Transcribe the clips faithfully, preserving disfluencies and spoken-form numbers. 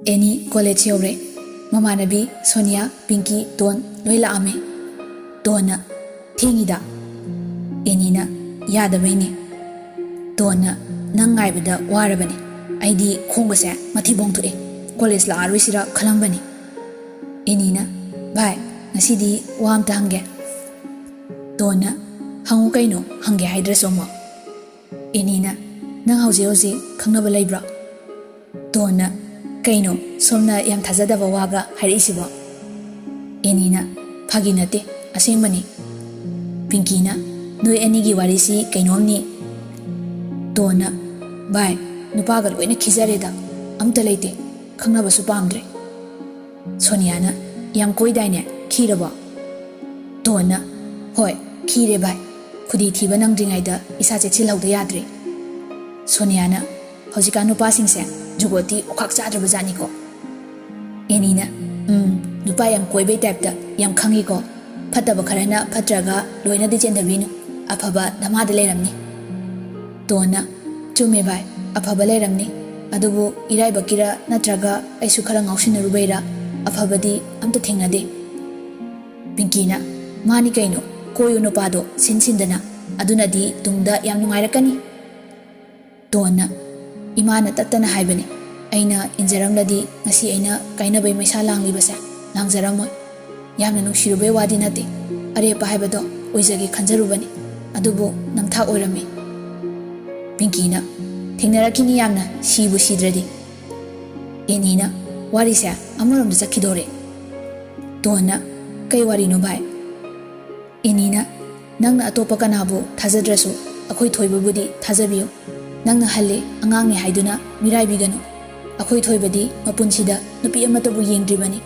ꯑꯦꯅꯤ college ꯌꯧꯔꯦ꯫ ꯃꯃꯥꯟꯅꯕꯤ Sonia, ꯄꯤꯡꯀꯤ, tone ꯂꯣꯏ ꯂꯥꯛꯑꯝꯃꯦ꯫ ꯇꯣꯟꯅ, "ꯊꯦꯡꯉꯤꯗ?" ꯑꯦꯅꯤꯅ, "ꯌꯥꯗꯕꯩꯅꯦ꯫" ꯇꯣꯟꯅ, "ꯅꯪ ꯉꯥꯏꯕꯗ ꯋꯥꯔꯕꯅꯦ꯫ ꯑꯩꯗꯤ ꯈꯣꯡꯒꯁꯦ ꯃꯊꯤꯕꯣꯡ ꯊꯣꯛꯑꯦ꯫ ꯀꯣꯂꯦꯖ ꯂꯥꯛꯑꯔꯣꯏꯁꯤꯔ ꯈꯜꯂꯝꯕꯅꯦ꯫" ꯑꯦꯅꯤꯅ, "ꯚꯥꯏ, ꯉꯁꯤꯗꯤ ꯋꯥ ꯑꯝꯇ ꯍꯪꯒꯦ꯫" ꯇꯣꯟꯅ, "ꯍꯪꯉꯨ ꯀꯩꯅꯣ, ꯍꯪꯒꯦ ꯍꯥꯏꯗ꯭ꯔꯁꯨ ꯑꯃꯨꯛ꯫" ꯑꯦꯅꯤꯅ, "ꯅꯪ ꯍꯧꯖꯤꯛ ꯍꯧꯖꯤꯛ ꯈꯪꯅꯕ ꯂꯩꯕ꯭ꯔꯣ?" ꯇꯣꯟꯅ, "ꯀꯩꯅꯣ, ꯁꯣꯝꯅ ꯌꯥꯝ ꯊꯥꯖꯗꯕ ꯋꯥꯒ ꯍꯥꯏꯔꯛꯏꯁꯤꯕꯣ?" ꯑꯦꯅꯤꯅ, "ꯐꯥꯒꯤ ꯅꯠꯇꯦ, ꯑꯁꯦꯡꯕꯅꯤ꯫" ꯄꯤꯡꯀꯤꯅ, "ꯅꯣꯏ ꯑꯅꯤꯒꯤ ꯋꯥꯔꯤꯁꯤ ꯀꯩꯅꯣꯝꯅꯤ꯫" ꯇꯣꯟꯅ, "ꯚꯥꯏ, ꯅꯨꯄꯥꯒ ꯂꯣꯏꯅ ꯈꯤꯖꯔꯦꯗ, ꯑꯝꯇ ꯂꯩꯇꯦ, ꯈꯪꯅꯕꯁꯨ ꯄꯥꯝꯗ꯭ꯔꯦ꯫" ꯁꯣꯅꯤꯌꯥꯅ, "ꯌꯥꯝ ꯀꯣꯏꯗꯥꯏꯅꯦ, ꯈꯤꯔꯕꯣ?" ꯇꯣꯟꯅ, "ꯍꯣꯏ, ꯈꯤꯔꯦ ꯚꯥꯏ꯫ ꯈꯨꯗꯤ ꯊꯤꯕ ꯅꯪꯗ꯭ꯔꯤꯉꯩꯗ ꯏꯁꯥ ꯆꯦꯛꯁꯤꯜꯍꯧꯗ ꯌꯥꯗ꯭ꯔꯦ꯫" ꯁꯣꯅꯤꯌꯥꯅ, "ꯍꯧꯖꯤꯛꯀꯥꯟ ꯅꯨꯄꯥꯁꯤꯡꯁꯦ ꯖꯨꯒꯣꯠꯇꯤ ꯑꯣꯈꯥꯛ ꯆꯥꯗ꯭ꯔꯕꯖꯥꯠꯅꯤꯀꯣ꯫" ꯑꯦꯅꯤꯅ, "ꯎꯝ, ꯅꯨꯄꯥ ꯌꯥꯝ ꯀꯣꯏꯕꯩ ꯇꯥꯏꯞꯇ ꯌꯥꯝ ꯈꯪꯉꯤꯀꯣ꯫ ꯐꯠꯇꯕ ꯈꯔꯅ ꯐꯠꯇ꯭ꯔꯒ ꯂꯣꯏꯅꯗꯤ ꯆꯦꯟꯗꯕꯤꯅꯨ꯫ ꯑꯐꯕ ꯗꯃꯥꯗ ꯂꯩꯔꯝꯅꯤ꯫" ꯇꯣꯟꯅ, "ꯆꯨꯝꯃꯦ ꯚꯥꯏ, ꯑꯐꯕ ꯂꯩꯔꯝꯅꯤ꯫ ꯑꯗꯨꯕꯨ ꯏꯔꯥꯏꯕꯛꯀꯤꯔ ꯅꯠꯇ꯭ꯔꯒ ꯑꯩꯁꯨ ꯈꯔ ꯉꯥꯎꯁꯤꯟꯅꯔꯨꯕꯩꯔ, ꯑꯐꯕꯗꯤ ꯑꯝꯇ ꯊꯦꯡꯅꯗꯦ꯫" ꯄꯤꯡꯀꯤꯅ, "ꯃꯥꯅꯤ ꯀꯩꯅꯣ, ꯀꯣꯏꯌꯨ ꯅꯨꯄꯥꯗꯣ ꯁꯤꯟ ꯁꯤꯟꯗꯅ, ꯑꯗꯨꯅꯗꯤ ꯇꯨꯡꯗ ꯌꯥꯝ ꯅꯨꯡꯉꯥꯏꯔꯛꯀꯅꯤ꯫" ꯇꯣꯟꯅ, "ꯏꯃꯥꯅ ꯇꯠꯇꯅ ꯍꯥꯏꯕꯅꯤ, ꯑꯩꯅ ꯏꯟꯖꯔꯝꯂꯗꯤ ꯉꯁꯤ ꯑꯩꯅ ꯀꯥꯏꯅꯕꯩ ꯃꯩꯁꯥ ꯂꯥꯡꯂꯤꯕꯁꯦ ꯂꯥꯡꯖꯔꯝꯃꯣꯏ꯫ ꯌꯥꯝꯅ ꯅꯨꯡꯁꯤꯔꯨꯕꯩ ꯋꯥꯗꯤ ꯅꯠꯇꯦ, ꯑꯔꯦꯞꯄ ꯍꯥꯏꯕꯗꯣ ꯑꯣꯏꯖꯒꯦ ꯈꯟꯖꯔꯨꯕꯅꯤ, ꯑꯗꯨꯕꯨ ꯅꯝꯊꯥꯛ ꯑꯣꯏꯔꯝꯃꯤ꯫" ꯄꯤꯡꯀꯤꯅ, "ꯊꯦꯡꯅꯔꯛꯈꯤꯅꯤ ꯌꯥꯝꯅ, ꯁꯤꯕꯨ ꯁꯤꯗ꯭ꯔꯗꯤ꯫" ꯑꯦꯅꯤꯅ, "ꯋꯥꯔꯤꯁꯦ ꯑꯃꯔꯣꯝꯗ ꯆꯠꯈꯤꯗꯣꯔꯦ꯫" ꯇꯣꯟꯅ, "ꯀꯩ ꯋꯥꯔꯤꯅꯣ ꯚꯥꯏ?" ꯑꯦꯅꯤꯅ, "ꯅꯪꯅ ꯑꯇꯣꯞꯄ ꯀꯅꯥꯕꯨ ꯊꯥꯖꯗ꯭ꯔꯁꯨ ꯑꯩꯈꯣꯏ ꯊꯣꯏꯕꯕꯨꯗꯤ ꯊꯥꯖꯕꯤꯌꯨ꯫ ꯅꯪꯅ ꯍꯜꯂꯦ, ꯑꯉꯥꯡꯅꯦ ꯍꯥꯏꯗꯨꯅ ꯃꯤꯔꯥꯏꯕꯤꯒꯅꯨ꯫ ꯑꯩꯈꯣꯏ ꯊꯣꯏꯕꯗꯤ ꯃꯄꯨꯟꯁꯤꯗ ꯅꯨꯄꯤ ꯑꯃꯠꯇꯕꯨ ꯌꯦꯡꯗ꯭ꯔꯤꯕꯅꯤ꯫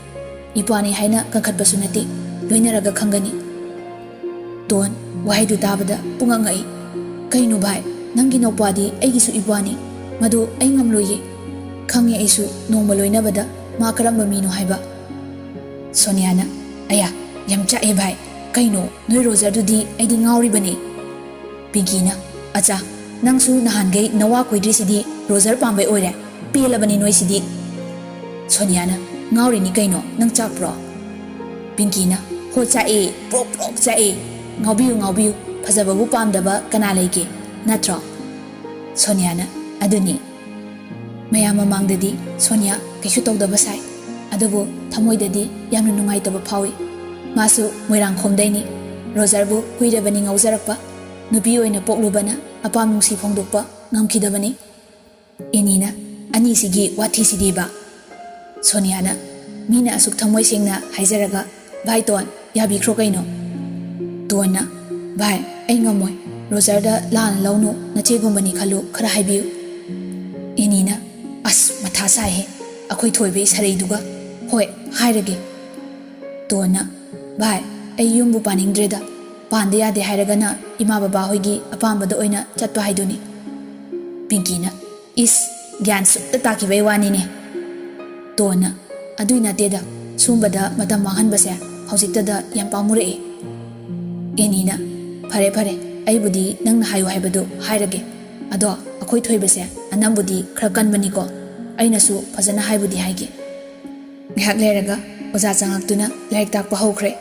ꯏꯄ꯭ꯋꯥꯅꯤ ꯍꯥꯏꯅ ꯀꯟꯈꯠꯄꯁꯨ ꯅꯠꯇꯦ, ꯂꯣꯏꯅꯔꯒ ꯈꯪꯒꯅꯤ꯫" ꯇꯣꯟ, ꯋꯥꯍꯩꯗꯨ ꯇꯥꯕꯗ ꯄꯨꯡꯉꯛ ꯉꯛꯏ꯫ "ꯀꯩꯅꯣ ꯚꯥꯏ, ꯅꯪꯒꯤ ꯅꯧꯄ꯭ꯋꯥꯗꯤ ꯑꯩꯒꯤꯁꯨ ꯏꯄ꯭ꯋꯥꯅꯤ꯫ ꯃꯗꯨ ꯑꯩ ꯉꯝꯂꯣꯏꯌꯦ꯫ ꯈꯪꯉꯦ ꯑꯩꯁꯨ ꯅꯣꯡꯃ ꯂꯣꯏꯅꯕꯗ ꯃꯥ ꯀꯔꯝꯕ ꯃꯤꯅꯣ ꯍꯥꯏꯕ꯫" ꯁꯣꯅꯤꯌꯥꯅ, "ꯑꯌꯥ, ꯌꯥꯝ ꯆꯥꯛꯑꯦ ꯚꯥꯏ꯫ ꯀꯩꯅꯣ, ꯅꯣꯏ ꯔꯣꯖꯔꯗꯨꯗꯤ ꯑꯩꯗꯤ ꯉꯥꯎꯔꯤꯕꯅꯤ꯫" ꯄꯤꯡꯀꯤꯅ, "ꯑꯆꯥ, ꯅꯪꯁꯨ ꯅꯍꯥꯟꯈꯩ ꯅꯋꯥ ꯀꯣꯏꯗ꯭ꯔꯤꯁꯤꯗꯤ ꯔꯣꯖꯔ ꯄꯥꯝꯕꯩ ꯑꯣꯏꯔꯦ꯫ ꯄꯦꯜꯂꯕꯅꯤ ꯅꯣꯏꯁꯤꯗꯤ꯫" ꯁꯣꯅꯤꯌꯥꯅ, "ꯉꯥꯎꯔꯤꯅꯤ ꯀꯩꯅꯣ, ꯅꯪ ꯆꯥꯛꯄ꯭ꯔꯣ?" ꯄꯤꯡꯀꯤꯅ, "ꯍꯣ ꯆꯥꯛꯑꯦ, ꯄ꯭ꯔꯣꯛ ꯄ꯭ꯔꯣꯛ ꯆꯥꯛꯑꯦ꯫ ꯉꯥꯎꯕꯤꯌꯨ ꯉꯥꯎꯕꯤꯌꯨ, ꯐꯖꯕꯕꯨ ꯄꯥꯝꯗꯕ ꯀꯅꯥ ꯂꯩꯒꯦ, ꯅꯠꯇ꯭ꯔꯣ?" ꯁꯣꯅꯤꯌꯥꯅ, "ꯑꯗꯨꯅꯤ꯫" ꯃꯌꯥꯝ ꯃꯃꯥꯡꯗꯗꯤ ꯁꯣꯅꯤꯌꯥ ꯀꯩꯁꯨ ꯇꯧꯗꯕ ꯁꯥꯏ, ꯑꯗꯨꯕꯨ ꯊꯃꯣꯏꯗꯗꯤ ꯌꯥꯝꯅ ꯅꯨꯡꯉꯥꯏꯇꯕ ꯐꯥꯎꯏ꯫ ꯃꯥꯁꯨ ꯃꯣꯏꯔꯥꯡꯈꯣꯝꯗꯩꯅꯤ꯫ ꯔꯣꯖꯔꯕꯨ ꯀꯨꯏꯔꯕꯅꯤ ꯉꯥꯎꯖꯔꯛꯄ꯫ ꯅꯨꯄꯤ ꯑꯣꯏꯅ ꯄꯣꯛꯂꯨꯕꯅ ꯑꯄꯥꯝ ꯅꯨꯡꯁꯤ ꯐꯣꯡꯗꯣꯛꯄ ꯉꯝꯈꯤꯗꯕꯅꯤ꯫ ꯑꯦꯅꯤꯅ, "ꯑꯅꯤꯁꯤꯒꯤ ꯋꯥꯊꯤꯁꯤꯗꯤꯕ꯫" ꯁꯣꯅꯤꯌꯥꯅ, "ꯃꯤꯅ ꯑꯁꯨꯛ ꯊꯃꯣꯏ ꯁꯦꯡꯅ ꯍꯥꯏꯖꯔꯒ, ꯚꯥꯏ ꯇꯣꯟ, ꯌꯥꯕꯤꯈ꯭ꯔꯣ ꯀꯩꯅꯣ?" ꯇꯣꯟꯅ, "ꯚꯥꯏ, ꯑꯩ ꯉꯝꯃꯣꯏ꯫ ꯔꯣꯖꯔꯗ ꯂꯥꯟꯅ ꯂꯧꯅꯨ, ꯅꯆꯦꯒꯨꯝꯕꯅꯤ ꯈꯜꯂꯨ, ꯈꯔ ꯍꯥꯏꯕꯤꯌꯨ꯫" ꯑꯦꯅꯤꯅ, "ꯑꯁ, ꯃꯊꯥ ꯁꯥꯏꯍꯦ, ꯑꯩꯈꯣꯏ ꯊꯣꯏꯕꯒꯤ ꯁꯥꯔꯩꯗꯨꯒ꯫ ꯍꯣꯏ, ꯍꯥꯏꯔꯒꯦ꯫" ꯇꯣꯟꯅ, "ꯚꯥꯏ, ꯑꯩ ꯌꯨꯝꯕꯨ ꯄꯥꯅꯤꯡꯗ꯭ꯔꯦꯗ꯫ ꯄꯥꯟꯗ ꯌꯥꯗꯦ ꯍꯥꯏꯔꯒꯅ ꯏꯃꯥ ꯕꯕꯥ ꯍꯣꯏꯒꯤ ꯑꯄꯥꯝꯕꯗ ꯑꯣꯏꯅ ꯆꯠꯄ ꯍꯥꯏꯗꯨꯅꯤ꯫" ꯄꯤꯡꯀꯤꯅ, "ꯏꯁ, ꯒ꯭ꯌꯥꯟ ꯁꯨꯠꯇ ꯇꯥꯈꯤꯕꯩ ꯋꯥꯅꯤꯅꯦ꯫" ꯇꯣꯟꯅ, "ꯑꯗꯨꯏ ꯅꯠꯇꯦꯗ, ꯁꯨꯝꯕꯗ ꯃꯇꯝ ꯃꯥꯡꯍꯟꯕꯁꯦ ꯍꯧꯖꯤꯛꯇꯗ ꯌꯥꯝ ꯄꯥꯝꯃꯨꯔꯛꯑꯦ꯫" ꯑꯦꯅꯤꯅ, "ꯐꯔꯦ ꯐꯔꯦ, ꯑꯩꯕꯨꯗꯤ ꯅꯪꯅ ꯍꯥꯏꯌꯨ ꯍꯥꯏꯕꯗꯨ ꯍꯥꯏꯔꯒꯦ꯫ ꯑꯗꯣ ꯑꯩꯈꯣꯏ ꯊꯣꯏꯕꯁꯦ ꯑꯅꯝꯕꯨꯗꯤ ꯈꯔ ꯀꯟꯕꯅꯤꯀꯣ꯫ ꯑꯩꯅꯁꯨ ꯐꯖꯅ ꯍꯥꯏꯕꯨꯗꯤ ꯍꯥꯏꯒꯦ꯫" ꯉꯥꯏꯍꯥꯛ ꯂꯩꯔꯒ ꯑꯣꯖꯥ ꯆꯪꯉꯛꯇꯨꯅ ꯂꯥꯏꯔꯤꯛ ꯇꯥꯛꯄ ꯍꯧꯈ꯭ꯔꯦ꯫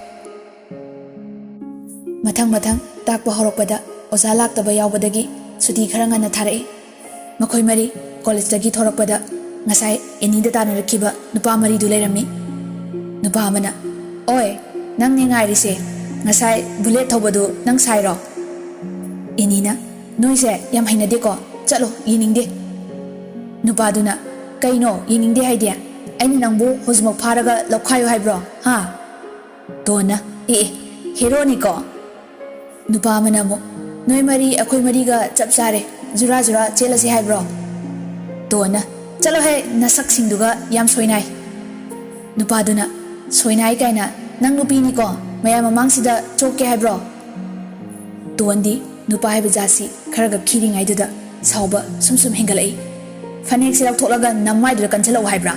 ꯃꯊꯪ ꯃꯊꯪ ꯇꯥꯛꯄ ꯍꯧꯔꯛꯄꯗ ꯑꯣꯖꯥ ꯂꯥꯛꯇꯕ ꯌꯥꯎꯕꯗꯒꯤ ꯁꯨꯇꯤ ꯈꯔ ꯉꯟꯅ ꯊꯥꯔꯛꯏ꯫ ꯃꯈꯣꯏ ꯃꯔꯤ ꯀꯣꯂꯦꯖꯇꯒꯤ ꯊꯣꯔꯛꯄꯗ ꯉꯁꯥꯏ ꯑꯦꯅꯤꯗ ꯇꯥꯟꯅꯔꯛꯈꯤꯕ ꯅꯨꯄꯥ ꯃꯔꯤꯗꯨ ꯂꯩꯔꯝꯃꯤ꯫ ꯅꯨꯄꯥ ꯑꯃꯅ, "ꯑꯣꯏ, ꯅꯪꯅꯦ ꯉꯥꯏꯔꯤꯁꯦ꯫ ꯉꯁꯥꯏ ꯕꯨꯂꯦꯠ ꯊꯧꯕꯗꯨ ꯅꯪ ꯁꯥꯏꯔꯣ?" ꯑꯦꯅꯤꯅ, "ꯅꯣꯏꯁꯦ ꯌꯥꯝ ꯍꯩꯅꯗꯦꯀꯣ꯫ ꯆꯠꯂꯣ, ꯌꯦꯡꯅꯤꯡꯗꯦ꯫" ꯅꯨꯄꯥꯗꯨꯅ, "ꯀꯩꯅꯣ ꯌꯦꯡꯅꯤꯡꯗꯦ ꯍꯥꯏꯗꯤ? ꯑꯩꯅ ꯅꯪꯕꯨ ꯍꯧꯖꯤꯛꯃꯛ ꯐꯥꯔꯒ ꯂꯧꯈꯥꯏꯌꯨ ꯍꯥꯏꯕ꯭ꯔꯣ, ꯍꯥ?" ꯇꯣꯟꯅ, "ꯑꯦ ꯑꯦ, ꯍꯦꯔꯣꯅꯤꯀꯣ꯫" ꯅꯨꯄꯥ ꯑꯃꯅ ꯑꯃꯨꯛ, "ꯅꯣꯏ ꯃꯔꯤ ꯑꯩꯈꯣꯏ ꯃꯔꯤꯒ ꯆꯞ ꯆꯥꯔꯦ, ꯖꯨꯔꯥ ꯖꯨꯔꯥ ꯆꯦꯜꯂꯁꯤ ꯍꯥꯏꯕ꯭ꯔꯣ?" ꯇꯣꯟꯅ, "ꯆꯠꯂꯣꯍꯦ, ꯅꯁꯛꯁꯤꯡꯗꯨꯒ ꯌꯥꯝ ꯁꯣꯏꯅꯥꯏ꯫" ꯅꯨꯄꯥꯗꯨꯅ, "ꯁꯣꯏꯅꯥꯏ ꯀꯥꯏꯅ, ꯅꯪ ꯅꯨꯄꯤꯅꯤꯀꯣ, ꯃꯌꯥꯝ ꯃꯃꯥꯡꯁꯤꯗ ꯆꯣꯛꯀꯦ ꯍꯥꯏꯕ꯭ꯔꯣ?" ꯇꯣꯟꯗꯤ ꯅꯨꯄꯥ ꯍꯥꯏꯕ ꯖꯥꯠꯁꯤ ꯈꯔꯒ ꯈꯤꯔꯤꯉꯩꯗꯨꯗ ꯁꯥꯎꯕ ꯁꯨꯝ ꯁꯨꯝ ꯍꯦꯟꯒꯠꯂꯛꯏ꯫ "ꯐꯅꯦꯛꯁꯦ ꯂꯧꯊꯣꯛꯂꯒ ꯅꯃꯥꯏꯗꯨꯗ ꯀꯟꯁꯤꯜꯂꯛꯎ ꯍꯥꯏꯕ꯭ꯔꯥ?"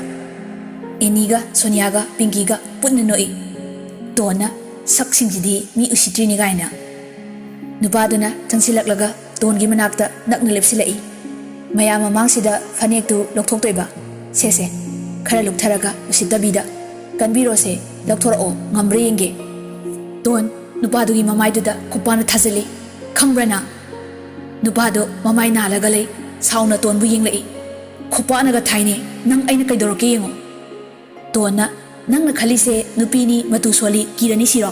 ꯑꯦꯅꯤꯒ ꯁꯣꯅꯤꯌꯥꯒ ꯄꯤꯡꯀꯤꯒ ꯄꯨꯟꯅ ꯅꯣꯛꯏ꯫ ꯇꯣꯟꯅ, "ꯁꯛꯁꯤꯡꯁꯤꯗꯤ ꯃꯤ ꯎꯁꯤꯠꯇ꯭ꯔꯤꯅꯤ" ꯀꯥꯏꯅ꯫ ꯅꯨꯄꯥꯗꯨꯅ ꯆꯪꯁꯤꯜꯂꯛꯂꯒ ꯇꯣꯟꯒꯤ ꯃꯅꯥꯛꯇ ꯅꯛꯅ ꯂꯦꯞꯁꯤꯜꯂꯛꯏ꯫ "ꯃꯌꯥꯝ ꯃꯃꯥꯡꯁꯤꯗ ꯐꯅꯦꯛꯇꯨ ꯂꯧꯊꯣꯛꯇꯣꯏꯕ꯫ ꯁꯦ ꯁꯦ, ꯈꯔ ꯂꯨꯞꯊꯔꯒ ꯎꯁꯤꯠꯇꯕꯤꯗ, "ꯀꯟꯕꯤꯔꯣꯁꯦ, ꯂꯧꯊꯣꯔꯛꯑꯣ, ꯉꯝꯕ꯭ꯔꯥ ꯌꯦꯡꯒꯦ"꯫ ꯇꯣꯟ ꯅꯨꯄꯥꯗꯨꯒꯤ ꯃꯃꯥꯏꯗꯨꯗ ꯈꯨꯄꯥꯛꯅ ꯊꯥꯖꯤꯜꯂꯤ꯫ "ꯈꯪꯕ꯭ꯔꯥ ꯅꯪ?" ꯅꯨꯄꯥꯗꯣ ꯃꯃꯥꯏ ꯅꯥꯜꯂꯒ ꯂꯩ, ꯁꯥꯎꯅ ꯇꯣꯟꯕꯨ ꯌꯦꯡꯂꯛꯏ꯫ "ꯈꯨꯄꯥꯛꯅꯒ ꯊꯥꯏꯅꯦ, ꯅꯪ ꯑꯩꯅ ꯀꯩꯗꯧꯔꯛꯀꯦ ꯌꯦꯡꯉꯣ"꯫ ꯇꯣꯟꯅ, "ꯅꯪꯅ ꯈꯜꯂꯤꯁꯦ ꯅꯨꯄꯤꯅꯤ, ꯃꯇꯨ ꯁꯣꯜꯂꯤ, ꯀꯤꯔꯅꯤ ꯁꯤꯔꯣ?"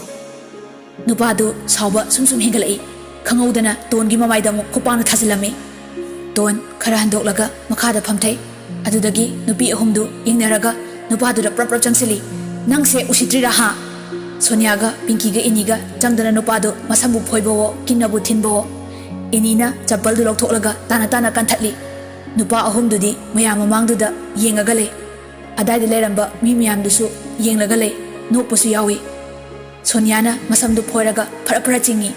ꯅꯨꯄꯥꯗꯨ ꯁꯥꯎꯕ ꯁꯨꯝ ꯁꯨꯝ ꯍꯦꯟꯒꯠꯂꯛꯏ꯫ ꯈꯪꯍꯧꯗꯅ ꯇꯣꯟꯒꯤ ꯃꯃꯥꯏꯗ ꯑꯃꯨꯛ ꯈꯨꯄꯥꯛꯅ ꯊꯥꯖꯤꯜꯂꯝꯃꯤ꯫ ꯇꯣꯟ ꯈꯔ ꯍꯟꯗꯣꯛꯂꯒ ꯃꯈꯥꯗ ꯐꯝꯊꯩ꯫ ꯑꯗꯨꯗꯒꯤ ꯅꯨꯄꯤ ꯑꯍꯨꯝꯗꯨ ꯌꯦꯡꯅꯔꯒ ꯅꯨꯄꯥꯗꯨꯗ ꯄ꯭ꯔꯞ ꯄ꯭ꯔꯞ ꯆꯪꯁꯤꯜꯂꯤ꯫ "ꯅꯪꯁꯦ ꯎꯁꯤꯠꯇ꯭ꯔꯤꯔꯥ ꯍꯥ?" ꯁꯣꯅꯤꯌꯥꯒ ꯄꯤꯡꯀꯤꯒ ꯑꯦꯅꯤꯒ ꯆꯪꯗꯅ ꯅꯨꯄꯥꯗꯨ ꯃꯁꯝꯕꯨ ꯐꯣꯏꯕꯋꯣ, ꯀꯤꯟꯅꯕꯨ ꯊꯤꯟꯕꯋꯣ꯫ ꯑꯦꯅꯤꯅ ꯆꯄꯜꯗꯨ ꯂꯧꯊꯣꯛꯂꯒ ꯇꯥꯅ ꯇꯥꯅ ꯀꯟꯊꯠꯂꯤ꯫ ꯅꯨꯄꯥ ꯑꯍꯨꯝꯗꯨꯗꯤ ꯃꯌꯥꯝ ꯃꯃꯥꯡꯗꯨꯗ ꯌꯦꯡꯉꯒ ꯂꯩ꯫ ꯑꯗꯥꯏꯗ ꯂꯩꯔꯝꯕ ꯃꯤ ꯃꯌꯥꯝꯗꯨꯁꯨ ꯌꯦꯡꯂꯒ ꯂꯩ, ꯅꯣꯛꯄꯁꯨ ꯌꯥꯎꯏ꯫ ꯁꯣꯅꯤꯌꯥꯅ ꯃꯁꯝꯗꯨ ꯐꯣꯏꯔꯒ ꯐꯔ ꯐꯔ ꯆꯤꯡꯏ꯫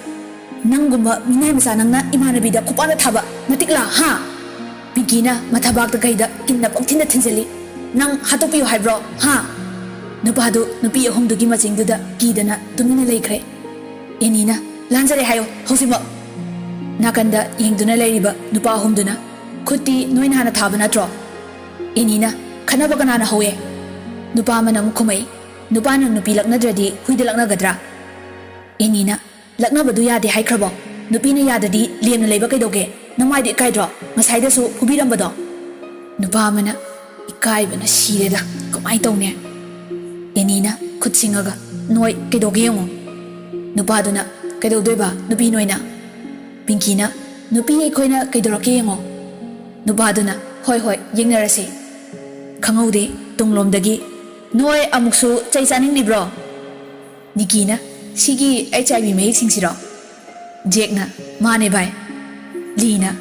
"ꯅꯪꯒꯨꯝꯕ ꯃꯤꯅꯥꯏ ꯃꯆꯥ ꯅꯪꯅ ꯏꯃꯥꯟꯅꯕꯤꯗ ꯈꯨꯄꯥꯛꯅ ꯊꯥꯕ ꯅꯇꯤꯛꯂꯥ, ꯍꯥ?" ꯄꯤꯡꯀꯤꯅ ꯃꯊꯕꯥꯛꯇ ꯀꯩꯗ ꯀꯤꯟꯅ ꯄꯪꯊꯤꯟꯗ ꯊꯤꯟꯖꯤꯜꯂꯤ꯫ "ꯅꯪ ꯍꯥꯠꯇꯣꯛꯄꯤꯌꯨ ꯍꯥꯏꯕ꯭ꯔꯣ, ꯍꯥ?" ꯅꯨꯄꯥꯗꯨ ꯅꯨꯄꯤ ꯑꯍꯨꯝꯗꯨꯒꯤ ꯃꯆꯤꯡꯗꯨꯗ ꯀꯤꯗꯅ ꯇꯨꯃꯤꯟꯅ ꯂꯩꯈ꯭ꯔꯦ꯫ ꯑꯦꯅꯤꯅ, "ꯂꯥꯟꯖꯔꯦ ꯍꯥꯏꯌꯣ ꯍꯧꯖꯤꯛꯃꯛ!" ꯅꯥꯀꯟꯗ ꯌꯦꯡꯗꯨꯅ ꯂꯩꯔꯤꯕ ꯅꯨꯄꯥ ꯑꯍꯨꯝꯗꯨꯅ, "ꯈꯨꯠꯇꯤ ꯅꯣꯏꯅ ꯍꯥꯟꯅ ꯊꯥꯕ ꯅꯠꯇ꯭ꯔꯣ?" ꯑꯦꯅꯤꯅ, "ꯈꯠꯅꯕ ꯀꯅꯥꯅ ꯍꯧꯋꯦ?" ꯅꯨꯄꯥ ꯑꯃꯅ ꯑꯃꯨꯛ ꯈꯨꯝꯃꯛꯏ, "ꯅꯨꯄꯥꯅ ꯅꯨꯄꯤ ꯂꯛꯅꯗ꯭ꯔꯗꯤ ꯍꯨꯏꯗ ꯂꯛꯅꯒꯗ꯭ꯔꯥ?" ꯑꯦꯅꯤꯅ, "ꯂꯛꯅꯕꯗꯨ ꯌꯥꯗꯦ ꯍꯥꯏꯈ꯭ꯔꯕꯣ? ꯅꯨꯄꯤꯅ ꯌꯥꯗꯗꯤ ꯂꯦꯝꯅ ꯂꯩꯕ ꯀꯩꯗꯧꯒꯦ? ꯅꯃꯥꯏꯗꯨ ꯏꯀꯥꯏꯗ꯭ꯔꯣ? ꯉꯁꯥꯏꯗꯁꯨ ꯐꯨꯕꯤꯔꯝꯕꯗꯣ?" ꯅꯨꯄꯥ ꯑꯃꯅ, "ꯏꯀꯥꯏꯕꯅ ꯁꯤꯔꯦꯗ, ꯀꯃꯥꯏ ꯇꯧꯅꯤ?" ꯑꯦꯅꯤꯅ ꯈꯨꯠ ꯁꯤꯡꯉꯒ, "ꯅꯣꯏ ꯀꯩꯗꯧꯒꯦ ꯌꯦꯡꯉꯣ"꯫ ꯅꯨꯄꯥꯗꯨꯅ, "ꯀꯩꯗꯧꯗꯣꯏꯕ ꯅꯨꯄꯤ ꯅꯣꯏꯅ?" ꯄꯤꯡꯀꯤꯅ, "ꯅꯨꯄꯤ ꯑꯩꯈꯣꯏꯅ ꯀꯩꯗꯧꯔꯛꯀꯦ ꯌꯦꯡꯉꯣ"꯫ ꯅꯨꯄꯥꯗꯨꯅ, "ꯍꯣꯏ ꯍꯣꯏ, ꯌꯦꯡꯅꯔꯁꯤ"꯫ ꯈꯪꯍꯧꯗꯦ ꯇꯨꯡꯂꯣꯝꯗꯒꯤ, "ꯅꯣꯏ ꯑꯃꯨꯛꯁꯨ ꯆꯩ ꯆꯥꯅꯤꯡꯂꯤꯕ꯭ꯔꯣ?" ꯅꯤꯀꯤꯅ, "ꯁꯤꯒꯤ ꯑꯩꯆ ꯑꯥꯏ ꯚꯤ ꯃꯍꯤꯛꯁꯤꯡꯁꯤꯔꯣ?" ꯖꯦꯛꯅ, "ꯃꯥꯅꯦ ꯚꯥꯏ"꯫ ꯂꯤꯅ,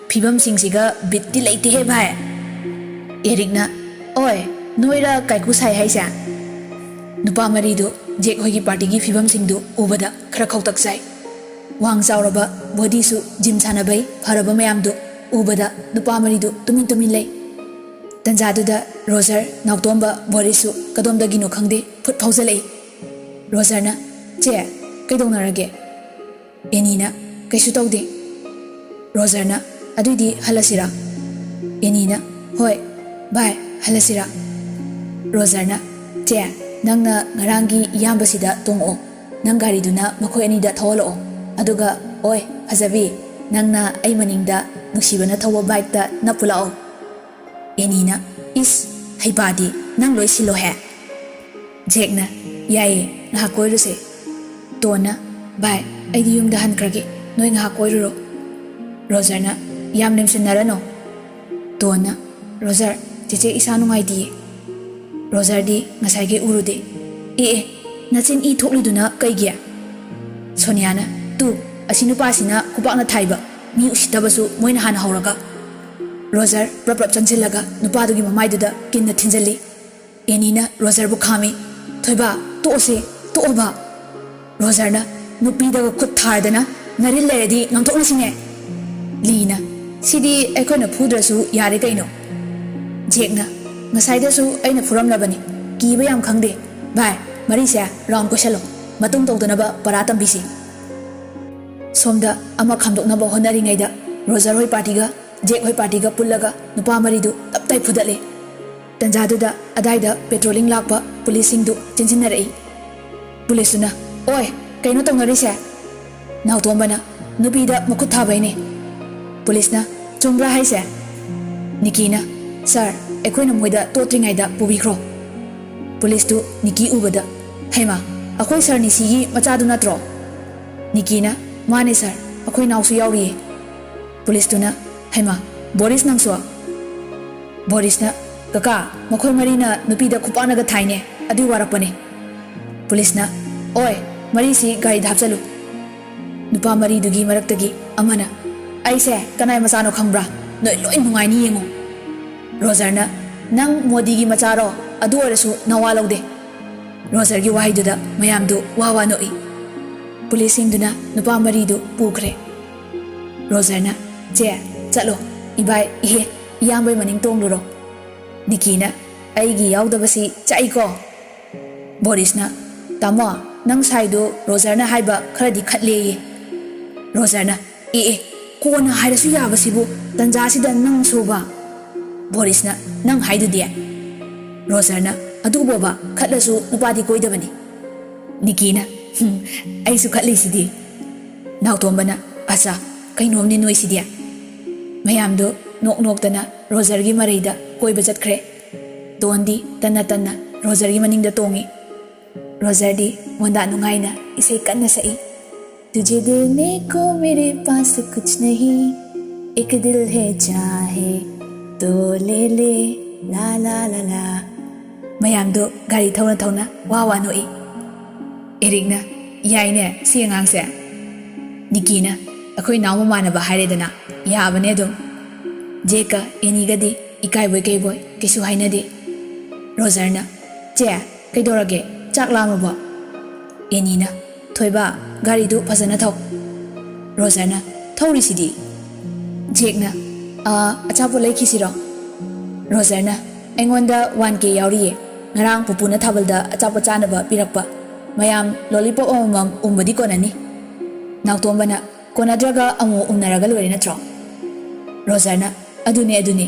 "ꯐꯤꯕꯝꯁꯤꯡꯁꯤꯒ ꯕꯤꯠꯇꯤ ꯂꯩꯇꯦꯍꯦ ꯚꯥꯏ"꯫ ꯑꯦꯔꯤꯛꯅ, "ꯑꯣꯏ, ꯅꯣꯏꯔ ꯀꯥꯏꯀꯨ ꯁꯥꯏ ꯍꯥꯏꯁꯦ?" ꯅꯨꯄꯥ ꯃꯔꯤꯗꯨ ꯖꯦꯛ ꯍꯣꯏꯒꯤ ꯄꯥꯔꯇꯤꯒꯤ ꯐꯤꯕꯝꯁꯤꯡꯗꯨ ꯎꯕꯗ ꯈꯔ ꯈꯧꯇꯛ ꯆꯥꯏ꯫ ꯋꯥꯡ ꯆꯥꯎꯔꯕ, ꯕꯣꯗꯤꯁꯨ ꯖꯤꯝ ꯁꯥꯟꯅꯕꯩ ꯐꯔꯕ ꯃꯌꯥꯝꯗꯨ ꯎꯕꯗ ꯅꯨꯄꯥ ꯃꯔꯤꯗꯨ ꯇꯨꯃꯤꯟ ꯇꯨꯃꯤꯟ ꯂꯩ꯫ ꯇꯟꯖꯥꯗꯨꯗ ꯔꯣꯖꯔ, ꯅꯥꯎꯇꯣꯝꯕ, ꯕꯣꯔꯤꯁꯁꯨ ꯀꯗꯣꯝꯗꯒꯤꯅꯣ ꯈꯪꯗꯦ ꯐꯨꯠ ꯐꯥꯎꯖꯜꯂꯛꯏ꯫ ꯔꯣꯖꯔꯅ, "ꯆꯦ, ꯀꯩꯗꯧꯅꯔꯒꯦ?" ꯑꯦꯅꯤꯅ, "ꯀꯩꯁꯨ ꯇꯧꯗꯦ"꯫ ꯔꯣꯖꯔꯅ, "ꯑꯗꯨꯏꯗꯤ ꯍꯜꯂꯁꯤꯔꯥ?" ꯑꯦꯅꯤꯅ, "ꯍꯣꯏ, ꯚꯥꯏ, ꯍꯜꯂꯁꯤꯔꯥ?" ꯔꯣꯖꯔꯅ, "ꯆꯦ, ꯅꯪꯅ ꯉꯔꯥꯡꯒꯤ ꯏꯌꯥꯝꯕꯁꯤꯗ ꯇꯣꯡꯉꯛꯑꯣ꯫ ꯅꯪ ꯒꯥꯔꯤꯗꯨꯅ ꯃꯈꯣꯏ ꯑꯅꯤꯗ ꯊꯧꯍꯜꯂꯛꯑꯣ꯫ ꯑꯗꯨꯒ, ꯑꯣꯏ, ꯐꯖꯕꯤ, ꯅꯪꯅ ꯑꯩ ꯃꯅꯤꯡꯗ ꯅꯨꯡꯁꯤꯕꯅ ꯊꯧꯕ ꯕꯥꯏꯛꯇ ꯅꯞꯄꯨ ꯂꯥꯛꯑꯣ꯫" ꯑꯦꯅꯤꯅ, "ꯏꯁ, ꯍꯩꯄꯥꯗꯤ, ꯅꯪ ꯂꯣꯏ ꯁꯤꯜꯂꯣꯍꯦ꯫" ꯖꯦꯛꯅ, "ꯌꯥꯏꯌꯦ, ꯉꯥꯏꯍꯥꯛ ꯀꯣꯏꯔꯨꯁꯦ꯫" ꯇꯣꯟꯅ, "ꯚꯥꯏ, ꯑꯩꯗꯤ ꯌꯨꯝꯗ ꯍꯟꯈ꯭ꯔꯒꯦ, ꯅꯣꯏ ꯉꯥꯏꯍꯥꯛ ꯀꯣꯏꯔꯨꯔꯣ꯫" ꯔꯣꯖꯔꯅ, "ꯌꯥꯝ ꯂꯦꯝꯁꯤꯟꯅꯔꯅꯣ꯫" ꯇꯣꯟꯅ, "ꯔꯣꯖꯔ, ꯆꯦꯆꯦ ꯏꯁꯥ ꯅꯨꯡꯉꯥꯏꯇꯤꯌꯦ꯫" ꯔꯣꯖꯔꯗꯤ ꯉꯁꯥꯏꯒꯩ ꯎꯔꯨꯗꯦ꯫ "ꯑꯦ ꯑꯦ, ꯅꯆꯤꯟ ꯏ ꯊꯣꯛꯂꯤꯗꯨꯅ ꯀꯩꯒꯤ?" ꯁꯣꯅꯤꯌꯥꯅ, "ꯇꯨ, ꯑꯁꯤ ꯅꯨꯄꯥꯁꯤꯅ ꯈꯨꯄꯥꯛꯅ ꯊꯥꯏꯕ, ꯃꯤ ꯎꯁꯤꯠꯇꯕꯁꯨ ꯃꯣꯏꯅ ꯍꯥꯟꯅ ꯍꯧꯔꯒ꯫" ꯔꯣꯖꯔ ꯄ꯭ꯔꯞ ꯄ꯭ꯔꯞ ꯆꯪꯁꯤꯜꯂꯒ ꯅꯨꯄꯥꯗꯨꯒꯤ ꯃꯃꯥꯏꯗꯨꯗ ꯀꯤꯟꯅ ꯊꯤꯟꯖꯜꯂꯤ꯫ ꯑꯦꯅꯤꯅ ꯔꯣꯖꯔꯕꯨ ꯈꯥꯝꯃꯤ꯫ "ꯊꯣꯏꯕ, ꯇꯣꯛꯑꯁꯦ, ꯇꯣꯛꯑꯣꯕ꯫" ꯔꯣꯖꯔꯅ, "ꯅꯨꯄꯤꯗꯒ ꯈꯨꯠ ꯊꯥꯔꯗꯅ ꯅꯔꯤꯜ ꯂꯩꯔꯗꯤ ꯉꯥꯡꯊꯣꯛꯅꯁꯤꯅꯦ꯫" ꯂꯤꯅ, "ꯁꯤꯗꯤ ꯑꯩꯈꯣꯏꯅ ꯐꯨꯗ꯭ꯔꯁꯨ ꯌꯥꯔꯦ ꯀꯩꯅꯣ꯫" ꯖꯦꯛꯅ, "ꯉꯁꯥꯏꯗꯁꯨ ꯑꯩꯅ ꯐꯨꯔꯝꯂꯕꯅꯤ, ꯀꯤꯕ ꯌꯥꯝ ꯈꯪꯗꯦ꯫ ꯚꯥꯏ, ꯃꯔꯤꯁꯦ ꯔꯥꯎꯟ ꯀꯣꯏꯁꯜꯂꯣ, ꯃꯇꯨꯡ ꯇꯧꯗꯅꯕ ꯄꯔꯥ ꯇꯝꯕꯤꯁꯤ꯫" ꯁꯣꯝꯗ ꯑꯃ ꯈꯥꯝꯗꯣꯛꯅꯕ ꯍꯣꯠꯅꯔꯤꯉꯩꯗ ꯔꯣꯖꯔ ꯍꯣꯏ ꯄꯥꯔꯇꯤꯒ ꯖꯦꯛ ꯍꯣꯏ ꯄꯥꯔꯇꯤꯒ ꯄꯨꯜꯂꯒ ꯅꯨꯄꯥ ꯃꯔꯤꯗꯨ ꯇꯞ ꯇꯥꯏ ꯐꯨꯗꯠꯂꯦ꯫ ꯇꯟꯖꯥꯗꯨꯗ ꯑꯗꯥꯏꯗ ꯄꯦꯇ꯭ꯔꯣꯂꯤꯡ ꯂꯥꯛꯄ ꯄꯨꯂꯤꯁꯁꯤꯡꯗꯨ ꯆꯦꯟꯁꯤꯟꯅꯔꯛꯏ꯫ ꯄꯨꯂꯤꯁꯇꯨꯅ, "ꯑꯣꯏ, ꯀꯩꯅꯣ ꯇꯧꯅꯔꯤꯁꯦ?" ꯅꯥꯎꯇꯣꯝꯕꯅ, "ꯅꯨꯄꯤꯗ ꯃꯈꯨꯠ ꯊꯥꯕꯩꯅꯦ꯫" ꯄꯨꯂꯤꯁꯅ, "ꯆꯨꯝꯕ꯭ꯔꯥ ꯍꯥꯏꯁꯦ?" ꯅꯤꯀꯤꯅ, "ꯁꯥꯔ, ꯑꯩꯈꯣꯏꯅ ꯃꯣꯏꯗ ꯇꯣꯠꯇ꯭ꯔꯤꯉꯩꯗ ꯄꯨꯕꯤꯈ꯭ꯔꯣ꯫" ꯄꯨꯂꯤꯁꯇꯨ ꯅꯤꯀꯤ ꯎꯕꯗ, "ꯍꯩꯃꯥ, ꯑꯩꯈꯣꯏ ꯁꯥꯔ ꯅꯤꯁꯤꯒꯤ ꯃꯆꯥꯗꯨ ꯅꯠꯇ꯭ꯔꯣ?" ꯅꯤꯀꯤꯅ, "ꯃꯥꯅꯦ ꯁꯥꯔ, ꯑꯩꯈꯣꯏ ꯅꯥꯎꯁꯨ ꯌꯥꯎꯔꯤꯌꯦ꯫" ꯄꯨꯂꯤꯁꯇꯨꯅ, "ꯍꯩꯃꯥ, ꯕꯣꯔꯤꯁ ꯅꯪꯁꯨ?" ꯕꯣꯔꯤꯁꯅ, "ꯀꯀꯥ, ꯃꯈꯣꯏ ꯃꯔꯤꯅ ꯅꯨꯄꯤꯗ ꯈꯨꯄꯥꯛꯅꯒ ꯊꯥꯏꯅꯦ, ꯑꯗꯨꯏ ꯋꯥꯔꯛꯄꯅꯦ꯫" ꯄꯨꯂꯤꯁꯅ, "ꯑꯣꯏ, ꯃꯔꯤꯁꯤ ꯒꯥꯔꯤꯗ ꯍꯥꯞꯆꯜꯂꯨ꯫" ꯅꯨꯄꯥ ꯃꯔꯤꯗꯨꯒꯤ ꯃꯔꯛꯇꯒꯤ ꯑꯃꯅ, "ꯑꯩꯁꯦ ꯀꯅꯥꯏ ꯃꯆꯥꯅꯣ ꯈꯪꯕ꯭ꯔꯥ? ꯅꯣꯏ ꯂꯣꯏ ꯅꯨꯡꯉꯥꯏꯅꯤ ꯌꯦꯡꯉꯣ꯫" ꯔꯣꯖꯔꯅ, "ꯅꯪ ꯃꯣꯗꯤꯒꯤ ꯃꯆꯥꯔꯣ? ꯑꯗꯨ ꯑꯣꯏꯔꯁꯨ ꯅꯋꯥ ꯂꯧꯗꯦ꯫" ꯔꯣꯖꯔꯒꯤ ꯋꯥꯍꯩꯗꯨꯗ ꯃꯌꯥꯝꯗꯨ ꯋꯥ ꯋꯥ ꯅꯣꯛꯏ꯫ ꯄꯨꯂꯤꯁꯁꯤꯡꯗꯨꯅ ꯅꯨꯄꯥ ꯃꯔꯤꯗꯨ ꯄꯨꯈ꯭ꯔꯦ꯫ ꯔꯣꯖꯔꯅ, "ꯆꯦ, ꯆꯠꯂꯣ, ꯏꯕꯥꯏ, ꯏꯍꯦ, ꯏꯌꯥꯝꯕꯩ ꯃꯅꯤꯡ ꯇꯣꯡꯂꯨꯔꯣ꯫" ꯅꯤꯀꯤꯅ, "ꯑꯩꯒꯤ ꯌꯥꯎꯗꯕꯁꯤ ꯆꯥꯛꯏꯀꯣ꯫" ꯕꯣꯔꯤꯁꯅ, "ꯇꯥꯃꯣ, ꯅꯪ ꯁꯥꯏꯗꯨ ꯔꯣꯖꯔꯅ ꯍꯥꯏꯕ ꯈꯔꯗꯤ ꯈꯠꯂꯦꯌꯦ꯫" ꯔꯣꯖꯔꯅ, "ꯑꯦ ꯑꯦ, ꯀꯣꯟꯅ ꯍꯥꯏꯔꯁꯨ ꯌꯥꯕꯁꯤꯕꯨ, ꯇꯟꯖꯥꯁꯤꯗ ꯅꯪꯁꯨꯕ?" ꯕꯣꯔꯤꯁꯅ, "ꯅꯪ ꯍꯥꯏꯗꯨꯗꯤ?" ꯔꯣꯖꯔꯅ, "ꯑꯗꯨꯕꯣꯕ, ꯈꯠꯂꯁꯨ ꯅꯨꯄꯥꯗꯤ ꯀꯣꯏꯗꯕꯅꯤ꯫" ꯅꯤꯀꯤꯅ, "ꯍꯨꯝ, ꯑꯩꯁꯨ ꯈꯠꯂꯤꯁꯤꯗꯤ꯫" ꯅꯥꯎꯇꯣꯝꯕꯅ, "ꯑꯆꯥ, ꯀꯩꯅꯣꯝꯅꯤ ꯅꯣꯏꯁꯤꯗꯤ꯫" ꯃꯌꯥꯝꯗꯣ ꯅꯣꯛ ꯅꯣꯛꯇꯅ ꯔꯣꯖꯔꯒꯤ ꯃꯔꯩꯗ ꯀꯣꯏꯕ ꯆꯠꯈ꯭ꯔꯦ꯫ ꯇꯣꯟꯗꯤ ꯇꯟꯅ ꯇꯟꯅ ꯔꯣꯖꯔꯒꯤ ꯃꯅꯤꯡꯗ ꯇꯣꯡꯉꯤ꯫ ꯔꯣꯖꯔꯗꯤ ꯃꯣꯟꯗꯥ ꯅꯨꯡꯉꯥꯏꯅ ꯏꯁꯩ ꯀꯟꯅ ꯁꯛꯏ꯫ "तुझे देने को मेरे पास कुछ नहीं, एक दिल है चाहे तो ले ले, ला ला ला ला꯫" ꯃꯌꯥꯝꯗꯣ ꯒꯥꯔꯤ ꯊꯧꯅ ꯊꯧꯅ ꯋꯥ ꯋꯥ ꯅꯣꯛꯏ꯫ ꯑꯦꯔꯤꯛꯅ, "ꯌꯥꯏꯅꯦ ꯁꯤ ꯑꯉꯥꯡꯁꯦ꯫" ꯅꯤꯀꯤꯅ, "ꯑꯩꯈꯣꯏ ꯅꯥꯎ ꯃꯃꯥꯟꯅꯕ ꯍꯥꯏꯔꯦꯗꯅ, ꯌꯥꯕꯅꯦ ꯑꯗꯨꯝ꯫" ꯖꯦꯛꯀ ꯑꯦꯅꯤꯒꯗꯤ ꯏꯀꯥꯏꯕꯣꯏ ꯀꯩꯕꯣꯏ ꯀꯩꯁꯨ ꯍꯥꯏꯅꯗꯦ꯫ ꯔꯣꯖꯔꯅ, "ꯆꯦ, ꯀꯩꯗꯧꯔꯒꯦ? ꯆꯥꯛ ꯂꯥꯝꯃꯕꯣ?" ꯑꯦꯅꯤꯅ, "ꯊꯣꯏꯕ, ꯒꯥꯔꯤꯗꯨ ꯐꯖꯅ ꯊꯧ꯫" ꯔꯣꯖꯔꯅ, "ꯊꯧꯔꯤꯁꯤꯗꯤ꯫" ꯖꯦꯛꯅ, "ꯑ, ꯑꯆꯥꯄꯣꯠ ꯂꯩꯈꯤꯁꯤꯔꯣ?" ꯔꯣꯖꯔꯅ, "ꯑꯩꯉꯣꯟꯗ ꯋꯥꯟ ꯀꯦ ꯌꯥꯎꯔꯤꯌꯦ꯫ ꯉꯔꯥꯡ ꯄꯨꯄꯨꯅ ꯊꯥꯕꯜꯗ ꯑꯆꯥꯄꯣꯠ ꯆꯥꯅꯕ ꯄꯤꯔꯛꯄ꯫ ꯃꯌꯥꯝ ꯂꯣꯂꯤꯄꯣꯞ ꯑꯃꯃꯝ ꯎꯝꯕꯗꯤ ꯀꯣꯟꯅꯅꯤ꯫" ꯅꯥꯎꯇꯣꯝꯕꯅ, "ꯀꯣꯟꯅꯗ꯭ꯔꯒ ꯑꯃꯨꯛ ꯎꯝꯅꯔꯒ ꯂꯣꯏꯔꯦ ꯅꯠꯇ꯭ꯔꯣ?" ꯔꯣꯖꯔꯅ, "ꯑꯗꯨꯅꯦ, ꯑꯗꯨꯅꯦ꯫"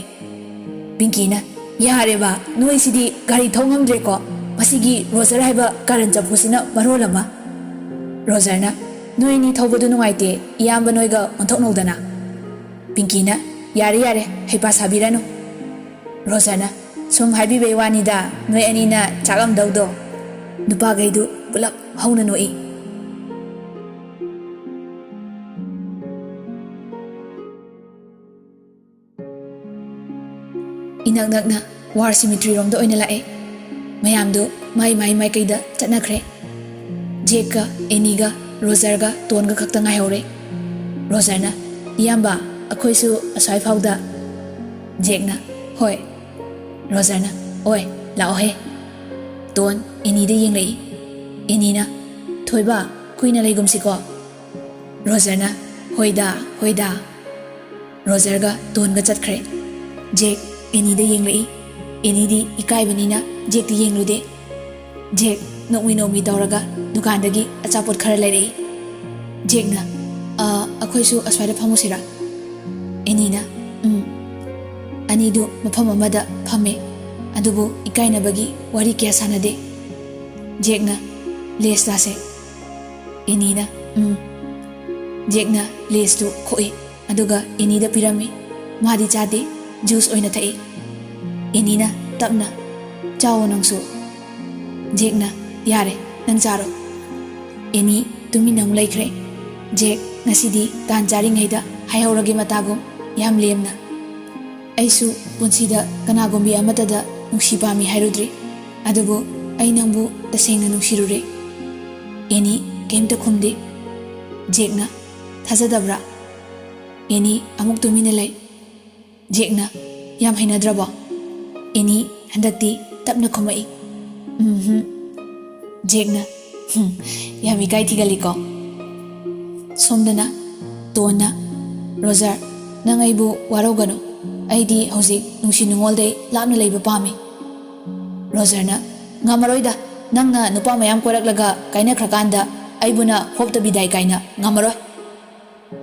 ꯄꯤꯡꯀꯤꯅ, "ꯌꯥꯔꯦꯕ, ꯅꯣꯏꯁꯤꯗꯤ ꯒꯥꯔꯤ ꯊꯧ ꯉꯝꯗ꯭ꯔꯦꯀꯣ꯫ ꯃꯁꯤꯒꯤ ꯔꯣꯖꯔ ꯍꯥꯏꯕ ꯀꯥꯔꯟ ꯆꯐꯨꯁꯤꯅ ꯃꯔꯣꯜ ꯑꯃ꯫" ꯔꯣꯖꯔꯅ, "ꯅꯣꯏ ꯑꯅꯤ ꯊꯧꯕꯗꯨ ꯅꯨꯡꯉꯥꯏꯇꯦ, ꯏꯌꯥꯝꯕ ꯅꯣꯏꯒ ꯑꯣꯟꯊꯣꯛꯅꯧꯗꯅ꯫" ꯄꯤꯡꯀꯤꯅ, "ꯌꯥꯔꯦ, ꯌꯥꯔꯦ, ꯍꯩꯄꯥ ꯁꯥꯕꯤꯔꯅꯨ꯫" ꯔꯣꯖꯔꯅ, "ꯁꯨꯝ ꯍꯥꯏꯕꯤꯕꯩ ꯋꯥꯅꯤꯗ, ꯅꯣꯏ ꯑꯅꯤꯅ ꯆꯥꯛꯂꯝꯗꯧꯗꯣ꯫" ꯅꯨꯄꯥꯈꯩꯗꯨ ꯄꯨꯂꯞ ꯍꯧꯅ ꯅꯣꯛꯏ꯫ ꯏꯅꯛ ꯅꯛꯅ ꯋꯥꯔ ꯁꯤꯃꯤꯇ꯭ꯔꯤꯔꯣꯝꯗ ꯑꯣꯏꯅ ꯂꯥꯛꯑꯦ꯫ ꯃꯌꯥꯝꯗꯨ ꯃꯥꯏ ꯃꯥꯏ ꯃꯥꯏꯀꯩꯗ ꯆꯠꯅꯈ꯭ꯔꯦ꯫ ꯖꯦꯛꯀ ꯑꯦꯅꯤꯒ ꯔꯣꯖꯔꯒ ꯇꯣꯟꯒ ꯈꯛꯇ ꯉꯥꯏꯍꯧꯔꯦ꯫ ꯔꯣꯖꯔꯅ, "ꯏꯌꯥꯝꯕ, ꯑꯩꯈꯣꯏꯁꯨ ꯑꯁ꯭ꯋꯥꯏ ꯐꯥꯎꯗ꯫" ꯖꯦꯛꯅ, "ꯍꯣꯏ꯫" ꯔꯣꯖꯔꯅ, "ꯑꯣꯏ, ꯂꯥꯛꯑꯣꯍꯦ꯫" ꯇꯣꯟ ꯑꯦꯅꯤꯗ ꯌꯦꯡꯂꯛꯏ꯫ ꯑꯦꯅꯤꯅ, "ꯊꯣꯏꯕ, ꯀꯨꯏꯅ ꯂꯩꯒꯨꯝꯁꯤꯀꯣ?" ꯔꯣꯖꯔꯅ, "ꯍꯣꯏꯗ, ꯍꯣꯏꯗ꯫" ꯔꯣꯖꯔꯒ ꯇꯣꯟꯒ ꯆꯠꯈ꯭ꯔꯦ꯫ ꯖꯦꯛ ꯑꯦꯅꯤꯗ ꯌꯦꯡꯂꯛꯏ꯫ ꯑꯦꯅꯤꯗꯤ ꯏꯀꯥꯏꯕꯅꯤꯅ ꯖꯦꯛꯇꯤ ꯌꯦꯡꯂꯨꯗꯦ꯫ ꯖꯦꯛ ꯅꯣꯛꯃꯤ ꯅꯣꯛꯃꯤ ꯇꯧꯔꯒ ꯗꯨꯀꯥꯟꯗꯒꯤ ꯑꯆꯥꯄꯣꯠ ꯈꯔ ꯂꯩꯔꯛꯏ꯫ ꯖꯦꯛꯅ, "ꯑ, ꯑꯩꯈꯣꯏꯁꯨ ꯑꯁ꯭ꯋꯥꯏꯗ ꯐꯝꯃꯨꯁꯤꯔꯥ?" ꯑꯦꯅꯤꯅ, "ꯎꯝ꯫" ꯑꯅꯤꯗꯨ ꯃꯐꯝ ꯑꯃꯗ ꯐꯝꯃꯦ꯫ ꯑꯗꯨꯕꯨ ꯏꯀꯥꯏꯅꯕꯒꯤ ꯋꯥꯔꯤ ꯀꯌꯥ ꯁꯥꯟꯅꯗꯦ꯫ ꯖꯦꯛꯅ ꯂꯦꯁ ꯆꯥꯁꯦ꯫ ꯑꯦꯅꯤꯅ, "ꯎꯝ꯫" ꯖꯦꯛꯅ ꯂꯦꯁꯇꯨ ꯈꯣꯛꯏ, ꯑꯗꯨꯒ ꯑꯦꯅꯤꯗ ꯄꯤꯔꯝꯃꯤ꯫ ꯃꯥꯗꯤ ꯆꯥꯗꯦ, ꯖꯨꯁ ꯑꯣꯏꯅ ꯊꯛꯏ꯫ ꯑꯦꯅꯤꯅ ꯇꯞꯅ, "ꯆꯥꯎꯑꯣ ꯅꯪꯁꯨ꯫" ꯖꯦꯛꯅ, "ꯌꯥꯔꯦ, ꯅꯪ ꯆꯥꯔꯣ꯫" ꯑꯦꯅꯤ ꯇꯨꯃꯤꯟꯅ ꯑꯃꯨꯛ ꯂꯩꯈ꯭ꯔꯦ꯫ ꯖꯦꯛ, ꯉꯁꯤꯗꯤ ꯇꯥꯟ ꯆꯥꯔꯤꯉꯩꯗ ꯍꯥꯏꯍꯧꯔꯒꯦ ꯃꯇꯥꯒꯨꯝ, ꯌꯥꯝ ꯂꯦꯝꯅ꯫ ꯑꯩꯁꯨ ꯄꯨꯟꯁꯤꯗ ꯀꯅꯥꯒꯨꯝꯕꯤ ꯑꯃꯠꯇꯗ ꯅꯨꯡꯁꯤ ꯄꯥꯝꯃꯤ ꯍꯥꯏꯔꯨꯗ꯭ꯔꯤ, ꯑꯗꯨꯕꯨ ꯑꯩ ꯅꯪꯕꯨ ꯇꯁꯦꯡꯅ ꯅꯨꯡꯁꯤꯔꯨꯔꯦ꯫ ꯑꯦꯅꯤ ꯀꯩꯝꯇ ꯈꯨꯝꯗꯦ꯫ ꯖꯦꯛꯅ, "ꯊꯥꯖꯗꯕ꯭ꯔꯥ?" ꯑꯦꯅꯤ ꯑꯃꯨꯛ ꯇꯨꯃꯤꯟꯅ ꯂꯩ꯫ ꯖꯦꯛꯅ, "ꯌꯥꯝ ꯍꯩꯅꯗ꯭ꯔꯕꯣ?" ꯑꯦꯅꯤ ꯍꯟꯗꯛꯇꯤ ꯇꯞꯅ ꯈꯨꯝꯃꯛꯏ, "ꯎꯝꯍꯨꯝ꯫" ꯖꯦꯛꯅ, "ꯍꯨꯝ, ꯌꯥꯝ ꯏꯀꯥꯏ ꯊꯤꯒꯜꯂꯤꯀꯣ꯫" ꯁꯣꯝꯗꯅ ꯇꯣꯟꯅ, "ꯔꯣꯖꯔ, ꯅꯪ ꯑꯩꯕꯨ ꯋꯥꯔꯧꯒꯅꯨ꯫ ꯑꯩꯗꯤ ꯍꯧꯖꯤꯛ ꯅꯨꯡꯁꯤ ꯅꯨꯡꯉꯣꯜꯗꯩ ꯂꯥꯞꯅ ꯂꯩꯕ ꯄꯥꯝꯃꯤ꯫" ꯔꯣꯖꯔꯅ, "ꯉꯝꯃꯔꯣꯏꯗ, ꯅꯪꯅ ꯅꯨꯄꯥ ꯃꯌꯥꯝ ꯀꯣꯏꯔꯛꯂꯒ ꯀꯥꯏꯅꯈ꯭ꯔꯀꯥꯟꯗ ꯑꯩꯕꯨꯅ ꯍꯣꯞꯇꯕꯤꯗꯥꯏ ꯀꯥꯏꯅ ꯉꯝꯃꯔꯣꯏ꯫"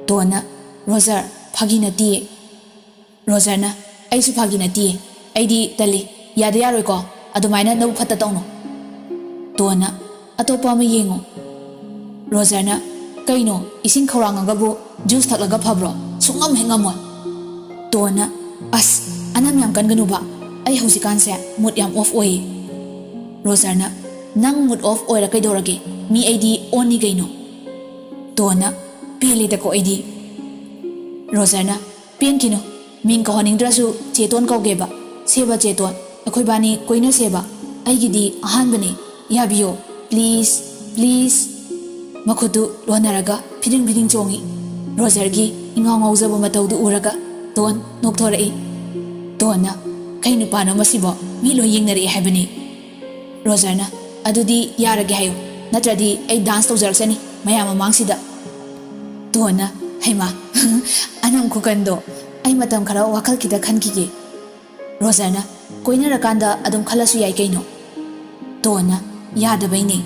ꯇꯣꯟꯅ, "ꯔꯣꯖꯔ, ꯐꯥꯒꯤ ꯅꯠꯇꯤꯌꯦ꯫" ꯔꯣꯖꯔꯅ, "ꯑꯩꯁꯨ ꯐꯥꯒꯤ ꯅꯠꯇꯤꯌꯦ꯫ ꯑꯩꯗꯤ ꯇꯜꯂꯤ꯫ ꯌꯥꯗ ꯌꯥꯔꯣꯏꯀꯣ꯫ ꯑꯗꯨꯃꯥꯏꯅ ꯅꯕꯨꯛ ꯐꯠꯇ ꯇꯧꯅꯨ꯫" ꯇꯣꯟꯅ, "ꯑꯇꯣꯞꯄ ꯑꯃ ꯌꯦꯡꯉꯨ꯫" ꯔꯣꯖꯔꯅ, "ꯀꯩꯅꯣ, ꯏꯁꯤꯡ ꯈꯧꯔꯥꯡꯉꯒꯕꯨ ꯖꯨꯁ ꯊꯛꯂꯒ ꯐꯕ꯭ꯔꯣ? ꯁꯨꯡꯉꯝ ꯍꯦꯛ ꯉꯝꯃꯣꯏ꯫" ꯇꯣꯟꯅ, "ꯑꯁ, ꯑꯅꯝ ꯌꯥꯝ ꯀꯟꯒꯅꯨꯕ꯫ ꯑꯩ ꯍꯧꯖꯤꯛꯀꯥꯟꯁꯦ ꯃꯨꯠ ꯌꯥꯝ ꯑꯣꯐ ꯑꯣꯏꯌꯦ꯫" ꯔꯣꯖꯔꯅ, "ꯅꯪ ꯃꯨꯠ ꯑꯣꯐ ꯑꯣꯏꯔ ꯀꯩꯗꯧꯔꯒꯦ? ꯃꯤ ꯑꯩꯗꯤ ꯑꯣꯟꯅꯤ ꯀꯩꯅꯣ꯫" ꯇꯣꯟꯅ, "ꯄꯦꯜꯂꯦꯗꯀꯣ ꯑꯩꯗꯤ꯫" ꯔꯣꯖꯔꯅ, "ꯄꯦꯟꯈꯤꯅꯨ꯫ ꯃꯤꯡ ꯀꯧꯍꯟꯅꯤꯡꯗ꯭ꯔꯁꯨ ꯆꯦꯇꯣꯟ ꯀꯧꯒꯦꯕ꯫ ꯁꯦꯕ ꯆꯦꯇꯣꯟ, ꯑꯩꯈꯣꯏꯕꯥꯅꯤ ꯀꯣꯏꯅꯁꯦꯕ꯫ ꯑꯩꯒꯤꯗꯤ ꯑꯍꯥꯟꯕꯅꯦ꯫ ꯌꯥꯕꯤꯌꯣ꯫ Please, please." ꯃꯈꯨꯠꯇꯨ ꯂꯣꯟꯅꯔꯒ ꯐꯤꯗꯤꯡ ꯐꯤꯗꯤꯡ ꯆꯣꯡꯉꯤ꯫ ꯔꯣꯖꯔꯒꯤ ꯏꯉꯥꯎ ꯉꯥꯎꯖꯕ ꯃꯇꯧꯗꯨ ꯎꯔꯒ ꯇꯣꯟ ꯅꯣꯛꯊꯣꯔꯛꯏ꯫ ꯇꯣꯟꯅ, "ꯀꯩ ꯅꯨꯄꯥꯅꯣ ꯃꯁꯤꯕꯣ? ꯃꯤ ꯂꯣꯏ ꯌꯦꯡꯅꯔꯛꯑꯦ ꯍꯥꯏꯕꯅꯤ꯫" ꯔꯣꯖꯔꯅ, "ꯑꯗꯨꯗꯤ ꯌꯥꯔꯒꯦ ꯍꯥꯏꯌꯨ, ꯅꯠꯇ꯭ꯔꯗꯤ ꯑꯩ ꯗꯥꯟꯁ ꯇꯧꯖꯔꯛꯆꯅꯤ ꯃꯌꯥꯝ ꯃꯃꯥꯡꯁꯤꯗ꯫" ꯇꯣꯟꯅ, "ꯍꯩꯃꯥ, ꯑꯅꯝ ꯈꯨꯀꯟꯗꯣ꯫ ꯑꯩ ꯃꯇꯝ ꯈꯔ ꯋꯥꯈꯜ ꯈꯤꯇ ꯈꯟꯈꯤꯒꯦ꯫" ꯔꯣꯖꯔꯅ, "ꯀꯣꯏꯅꯔꯀꯥꯟꯗ ꯑꯗꯨꯝ ꯈꯜꯂꯁꯨ ꯌꯥꯏ ꯀꯩꯅꯣ꯫" ꯇꯣꯟꯅ, "ꯌꯥꯗꯕꯩꯅꯦ꯫"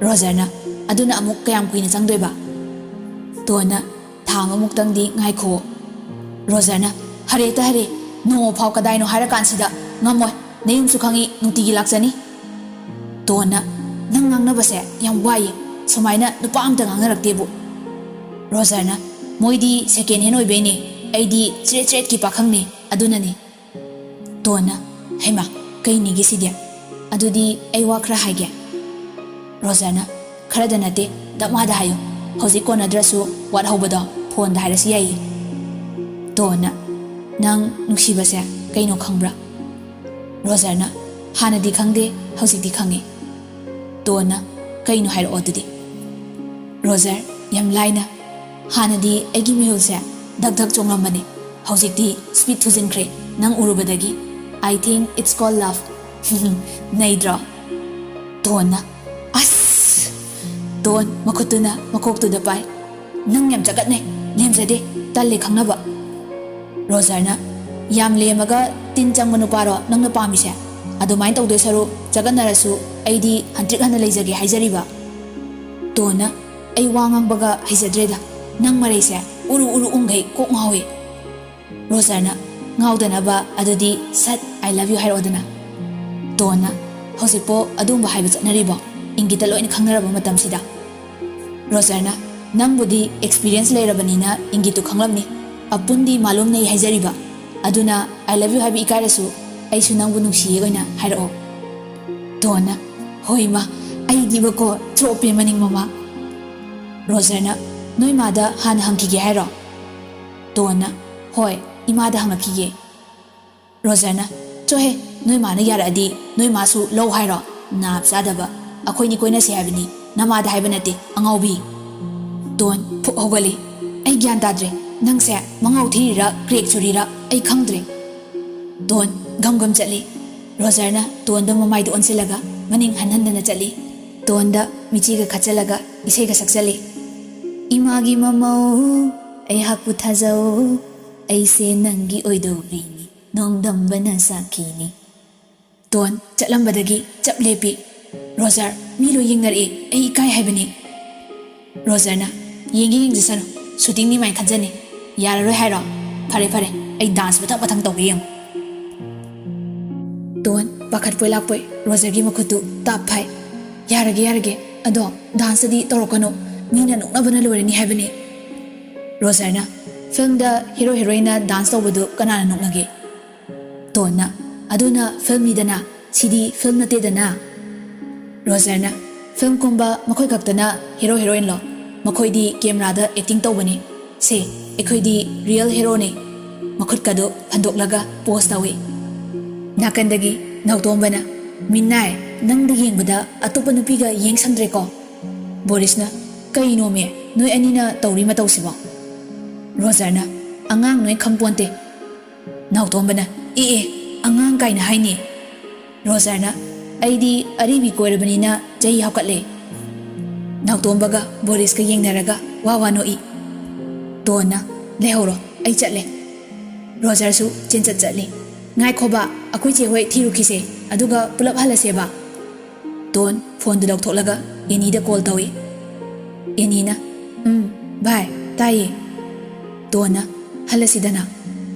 ꯔꯣꯖꯔꯅ, "ꯑꯗꯨꯅ ꯑꯃꯨꯛ ꯀꯌꯥꯝ ꯀꯨꯏꯅ ꯆꯪꯗꯣꯏꯕ?" ꯇꯣꯟꯅ, "ꯊꯥ ꯑꯃꯃꯨꯛꯇꯪꯗꯤ ꯉꯥꯏꯈꯣ꯫" ꯔꯣꯖꯔꯅ, "ꯍꯔꯦ ꯇ ꯍꯔꯦ, ꯅꯣꯡꯃ ꯐꯥꯎ ꯀꯗꯥꯏꯅꯣ ꯍꯥꯏꯔꯀꯥꯟꯁꯤꯗ ꯉꯝꯃꯣꯏ꯫ ꯅꯌꯨꯝꯁꯨ ꯈꯪꯉꯤ, ꯅꯨꯡꯇꯤꯒꯤ ꯂꯥꯛꯆꯅꯤ꯫ ꯇꯣꯟꯅ, "ꯅꯪ ꯉꯥꯡꯅꯕꯁꯦ ꯌꯥꯝ ꯋꯥꯏꯌꯦ, ꯁꯨꯃꯥꯏꯅ ꯅꯨꯄꯥ ꯑꯝꯇ ꯉꯥꯡꯅꯔꯛꯇꯦꯕꯨ꯫" ꯔꯣꯖꯔꯅ, "ꯃꯣꯏꯗꯤ ꯁꯦꯀꯦꯟ ꯍꯦꯟ ꯑꯣꯏꯕꯩꯅꯦ, ꯑꯩꯗꯤ ꯆ꯭ꯔꯦꯠ ꯆ꯭ꯔꯦꯠꯀꯤ ꯄꯥꯈꯪꯅꯦ, ꯑꯗꯨꯅꯅꯦ꯫" ꯇꯣꯟꯅ, "ꯍꯩꯃꯥ, ꯀꯩꯅꯤꯒꯦ ꯁꯤꯗꯤ? ꯑꯗꯨꯗꯤ ꯑꯩ ꯋꯥ ꯈꯔ ꯍꯥꯏꯒꯦ꯫" ꯔꯣꯖꯔꯅ, "ꯈꯔꯗ ꯅꯠꯇꯦ, ꯗꯃꯥꯗ ꯍꯥꯏꯌꯨ꯫ ꯍꯧꯖꯤꯛ ꯀꯣꯟꯅꯗ꯭ꯔꯁꯨ ꯋꯥꯠꯍꯧꯕꯗꯣ ꯐꯣꯟꯗ ꯍꯥꯏꯔꯁꯨ ꯌꯥꯏꯌꯦ꯫" ꯇꯣꯟꯅ, "ꯅꯪ ꯅꯨꯡꯁꯤꯕꯁꯦ ꯀꯩꯅꯣ ꯈꯪꯕ꯭ꯔꯥ?" ꯔꯣꯖꯔꯅ, "ꯍꯥꯟꯅꯗꯤ ꯈꯪꯗꯦ, ꯍꯧꯖꯤꯛꯇꯤ ꯈꯪꯉꯦ꯫" ꯇꯣꯟꯅ, "ꯀꯩꯅꯣ ꯍꯥꯏꯔꯛꯑꯣ ꯑꯗꯨꯗꯤ꯫" ꯔꯣꯖꯔ, ꯌꯥꯝ ꯂꯥꯏꯅ, "ꯍꯥꯟꯅꯗꯤ ꯑꯩꯒꯤ ꯃꯤꯍꯨꯜꯁꯦ ꯙꯛ ꯙꯛ ꯆꯣꯡꯂꯝꯕꯅꯦ, ꯍꯧꯖꯤꯛꯇꯤ ꯁ꯭ꯄꯤꯗ ꯊꯨꯖꯤꯟꯈ꯭ꯔꯦ ꯅꯪ ꯎꯔꯨꯕꯗꯒꯤ꯫ I think it's called love꯫ ꯅꯩꯗ꯭ꯔꯣ?" ꯇꯣꯟꯅ, "ꯑꯁ!" ꯇꯣꯟ ꯃꯈꯨꯠꯇꯨꯅ ꯃꯀꯣꯛꯇꯨꯗ ꯄꯥꯏ꯫ "ꯅꯪ ꯌꯥꯝ ꯆꯒꯠꯅꯩ, ꯂꯦꯝꯖꯗꯦ, ꯇꯜꯂꯦ ꯈꯪꯅꯕ꯫" ꯔꯣꯖꯔꯅ, "ꯌꯥꯝ ꯂꯦꯝꯃꯒ ꯇꯤꯟ ꯆꯪꯕ ꯅꯨꯄꯥꯔꯣ ꯅꯪꯅ ꯄꯥꯝꯃꯤꯁꯦ? ꯑꯗꯨꯃꯥꯏꯅ ꯇꯧꯗꯣꯏ ꯁꯔꯨꯛ ꯆꯒꯠꯅꯔꯁꯨ ꯑꯩꯗꯤ ꯍꯟꯇ꯭ꯔꯤꯛ ꯍꯟꯅ ꯂꯩꯖꯒꯦ ꯍꯥꯏꯖꯔꯤꯕ꯫" ꯇꯣꯟꯅ, "ꯑꯩ ꯋꯥ ꯉꯥꯡꯕꯒ ꯍꯩꯖꯗ꯭ꯔꯦꯗ, ꯅꯪ ꯃꯔꯩꯁꯦ ꯎꯔꯨ ꯎꯔꯨ ꯎꯪꯈꯩ ꯀꯣꯛ ꯉꯥꯎꯏ꯫" ꯔꯣꯖꯔꯅ, "ꯉꯥꯎꯗꯅꯕ ꯑꯗꯨꯗꯤ ꯁꯠ I love you ꯍꯥꯏꯔꯛꯑꯣꯗꯅ꯫" ꯇꯣꯟꯅ, "ꯍꯧꯖꯤꯛꯄꯣ ꯑꯗꯨꯒꯨꯝꯕ ꯍꯥꯏꯕ ꯆꯠꯅꯔꯤꯕꯣ, ꯏꯪꯒꯤꯠꯇ ꯂꯣꯏꯅ ꯈꯪꯅꯔꯕ ꯃꯇꯝꯁꯤꯗ?" ꯔꯣꯖꯔꯅ, "ꯅꯪꯕꯨꯗꯤ ꯑꯦꯛꯁꯄꯤꯔꯤꯌꯦꯟꯁ ꯂꯩꯔꯕꯅꯤꯅ ꯏꯪꯒꯤꯠꯇꯨ ꯈꯪꯂꯝꯅꯤ꯫ ꯑꯄꯨꯟꯗꯤ ꯃꯥꯂꯣꯝꯅꯩ ꯍꯥꯏꯖꯔꯤꯕ꯫ ꯑꯗꯨꯅ I love you ꯍꯥꯏꯕ ꯏꯀꯥꯏꯔꯁꯨ ꯑꯩꯁꯨ ꯅꯪꯕꯨ ꯅꯨꯡꯁꯤꯌꯦ ꯑꯣꯏꯅ ꯍꯥꯏꯔꯛꯑꯣ꯫" ꯇꯣꯟꯅ, "ꯍꯣꯏ ꯏꯃꯥ, ꯑꯩꯗꯤꯕꯀꯣ ꯆꯣꯞꯄꯦ ꯃꯅꯤꯡ ꯃꯃꯥꯡ꯫" ꯔꯣꯖꯔꯅ, "ꯅꯣꯏ ꯃꯥꯗ ꯍꯥꯟꯅ ꯍꯪꯈꯤꯒꯦ ꯍꯥꯏꯔꯣ?" ꯇꯣꯟꯅ, "ꯍꯣꯏ, ꯏꯃꯥꯗ ꯍꯪꯉꯛꯈꯤꯒꯦ꯫" ꯔꯣꯖꯔꯅ, "ꯆꯣꯍꯦ, ꯅꯣꯏ ꯃꯥꯅ ꯌꯥꯔꯛꯑꯗꯤ ꯅꯣꯏ ꯃꯥꯁꯨ ꯂꯧ ꯍꯥꯏꯔꯣ? ꯅꯥꯞ ꯆꯥꯗꯕ꯫ ꯑꯩꯈꯣꯏꯅꯤ ꯀꯣꯏꯅꯁꯦ ꯍꯥꯏꯕꯅꯤ, ꯅꯃꯥꯗ ꯍꯥꯏꯕ ꯅꯠꯇꯦ, ꯑꯉꯥꯎꯕꯤ꯫" ꯇꯣꯟ ꯐꯨꯛ ꯍꯧꯒꯠꯂꯤ꯫ "ꯑꯩ ꯒ꯭ꯌꯥꯟ ꯇꯥꯗ꯭ꯔꯦ, ꯅꯪꯁꯦ ꯃꯉꯥꯎ ꯊꯤꯔꯤꯔꯥ ꯀ꯭ꯔꯦꯛ ꯆꯨꯔꯤꯔꯥ ꯑꯩ ꯈꯪꯗ꯭ꯔꯦ꯫" ꯇꯣꯟ ꯒꯝ ꯒꯝ ꯆꯠꯂꯤ꯫ ꯔꯣꯖꯔꯅ ꯇꯣꯟꯗ ꯃꯃꯥꯏꯗ ꯑꯣꯟꯁꯤꯜꯂꯒ ꯃꯅꯤꯡ ꯍꯟꯍꯟꯗꯅ ꯆꯠꯂꯤ꯫ ꯇꯣꯟꯗ ꯃꯤꯆꯤꯒ ꯈꯠꯆꯜꯂꯒ ꯏꯁꯩꯒ ꯁꯛꯆꯜꯂꯤ꯫ "ꯏꯃꯥꯒꯤ ꯃꯃꯧ ꯑꯩꯍꯥꯛꯄꯨ ꯊꯥꯖꯧ, ꯑꯩꯁꯦ ꯅꯪꯒꯤ ꯑꯣꯏꯗꯧꯔꯤꯅꯤ, ꯅꯣꯡꯗꯝꯕꯅ ꯁꯥꯈꯤꯅꯤ꯫" ꯇꯣꯟ ꯆꯠꯂꯝꯕꯗꯒꯤ ꯆꯞ ꯂꯦꯞꯄꯤ꯫ "ꯔꯣꯖꯔ, ꯃꯤ ꯂꯣꯏ ꯌꯦꯡꯅꯔꯛꯑꯦ, ꯑꯩ ꯏꯀꯥꯏ ꯍꯥꯏꯕꯅꯤ꯫" ꯔꯣꯖꯔꯅ, "ꯌꯦꯡꯒꯦ ꯌꯦꯡꯖꯁꯅꯨ, ꯁꯨꯇꯤꯡꯅꯤ ꯃꯥꯏꯅ ꯈꯟꯖꯅꯤ꯫ ꯌꯥꯔꯔꯣꯏ ꯍꯥꯏꯔꯣ? ꯐꯔꯦ ꯐꯔꯦ, ꯑꯩ ꯗꯥꯟꯁ ꯃꯊꯪ ꯃꯊꯪ ꯇꯧꯒꯦ ꯌꯦꯡꯉꯨ꯫" ꯇꯣꯟ ꯄꯥꯈꯠꯄꯣꯏ ꯂꯥꯛꯄꯣꯏ ꯔꯣꯖꯔꯒꯤ ꯃꯈꯨꯠꯇꯨ ꯇꯥꯞ ꯐꯥꯏ꯫ "ꯌꯥꯔꯒꯦ, ꯌꯥꯔꯒꯦ, ꯑꯗꯣ ꯗꯥꯟꯁꯇꯗꯤ ꯇꯧꯔꯛꯀꯅꯨ, ꯃꯤꯅ ꯅꯣꯛꯅꯕꯅ ꯂꯣꯏꯔꯅꯤ ꯍꯥꯏꯕꯅꯤ"꯫ ꯔꯣꯖꯔꯅ, "ꯐꯤꯜꯝꯗ ꯍꯤꯔꯣ ꯍꯤꯔꯣꯏꯟꯅ ꯗꯥꯟꯁ ꯇꯧꯕꯗꯨ ꯀꯅꯥꯅ ꯅꯣꯛꯅꯒꯦ?" ꯇꯣꯟꯅ, "ꯑꯗꯨꯅ ꯐꯤꯜꯝꯅꯤꯗꯅ, ꯁꯤꯗꯤ ꯐꯤꯜꯝ ꯅꯠꯇꯦꯗꯅ"꯫ ꯔꯣꯖꯔꯅ, "ꯐꯤꯜꯝ ꯀꯨꯝꯕ ꯃꯈꯣꯏ ꯈꯛꯇꯅ ꯍꯤꯔꯣ ꯍꯤꯔꯣꯏꯟꯂꯣ? ꯃꯈꯣꯏꯗꯤ ꯀꯦꯃꯦꯔꯥꯗ ꯑꯦꯛꯇꯤꯡ ꯇꯧꯕꯅꯤ꯫ ꯁꯦ, ꯑꯩꯈꯣꯏꯗꯤ ꯔꯤꯌꯦꯜ ꯍꯤꯔꯣꯅꯤ"꯫ ꯃꯈꯨꯠꯀꯗꯨ ꯍꯟꯗꯣꯛꯂꯒ ꯄꯣꯁ ꯇꯧꯏ꯫ ꯅꯥꯀꯟꯗꯒꯤ ꯅꯥꯎꯇꯣꯝꯕꯅ, "ꯃꯤꯅꯥꯏ, ꯅꯪꯗ ꯌꯦꯡꯕꯗ ꯑꯇꯣꯞꯄ ꯅꯨꯄꯤꯒ ꯌꯦꯡ ꯁꯪꯗ꯭ꯔꯦꯀꯣ"꯫ ꯕꯣꯔꯤꯁꯅ, "ꯀꯩꯅꯣꯃꯦ ꯅꯣꯏ ꯑꯅꯤꯅ ꯇꯧꯔꯤ ꯃꯇꯧꯁꯤꯕꯣ?" ꯔꯣꯖꯔꯅ, "ꯑꯉꯥꯡ ꯅꯣꯏ ꯈꯪꯄꯣꯟꯇꯦ"꯫ ꯅꯥꯎꯇꯣꯝꯕꯅ, "ꯑꯦ ꯑꯦ, ꯑꯉꯥꯡ ꯀꯥꯏꯅ ꯍꯥꯏꯅꯤ"꯫ ꯔꯣꯖꯔꯅ, "ꯑꯩꯗꯤ ꯑꯔꯤꯕꯤ ꯀꯣꯏꯔꯕꯅꯤꯅ ꯆꯍꯤ ꯍꯥꯞꯀꯠꯂꯦ"꯫ ꯅꯥꯎꯇꯣꯝꯕꯒ ꯕꯣꯔꯤꯁꯀ ꯌꯦꯡꯅꯔꯒ ꯋꯥ ꯋꯥ ꯅꯣꯛꯏ꯫ ꯇꯣꯟꯅ, "ꯂꯩꯍꯧꯔꯣ, ꯑꯩ ꯆꯠꯂꯦ"꯫ ꯔꯣꯖꯔꯁꯨ ꯆꯦꯟꯆꯠ ꯆꯠꯂꯤ꯫ "ꯉꯥꯏꯈꯣꯕ, ꯑꯩꯈꯣꯏ ꯆꯦ ꯍꯣꯏ ꯊꯤꯔꯨꯈꯤꯁꯦ, ꯑꯗꯨꯒ ꯄꯨꯂꯞ ꯍꯜꯂꯁꯦꯕ"꯫ ꯇꯣꯟ ꯐꯣꯟꯗꯨ ꯂꯧꯊꯣꯛꯂꯒ ꯑꯦꯅꯤꯗ ꯀꯣꯜ ꯇꯧꯏ꯫ ꯑꯦꯅꯤꯅ, "ꯎꯝ, ꯚꯥꯏ, ꯇꯥꯏꯌꯦ"꯫ ꯇꯣꯟꯅ, "ꯍꯜꯂꯁꯤꯗꯅ"꯫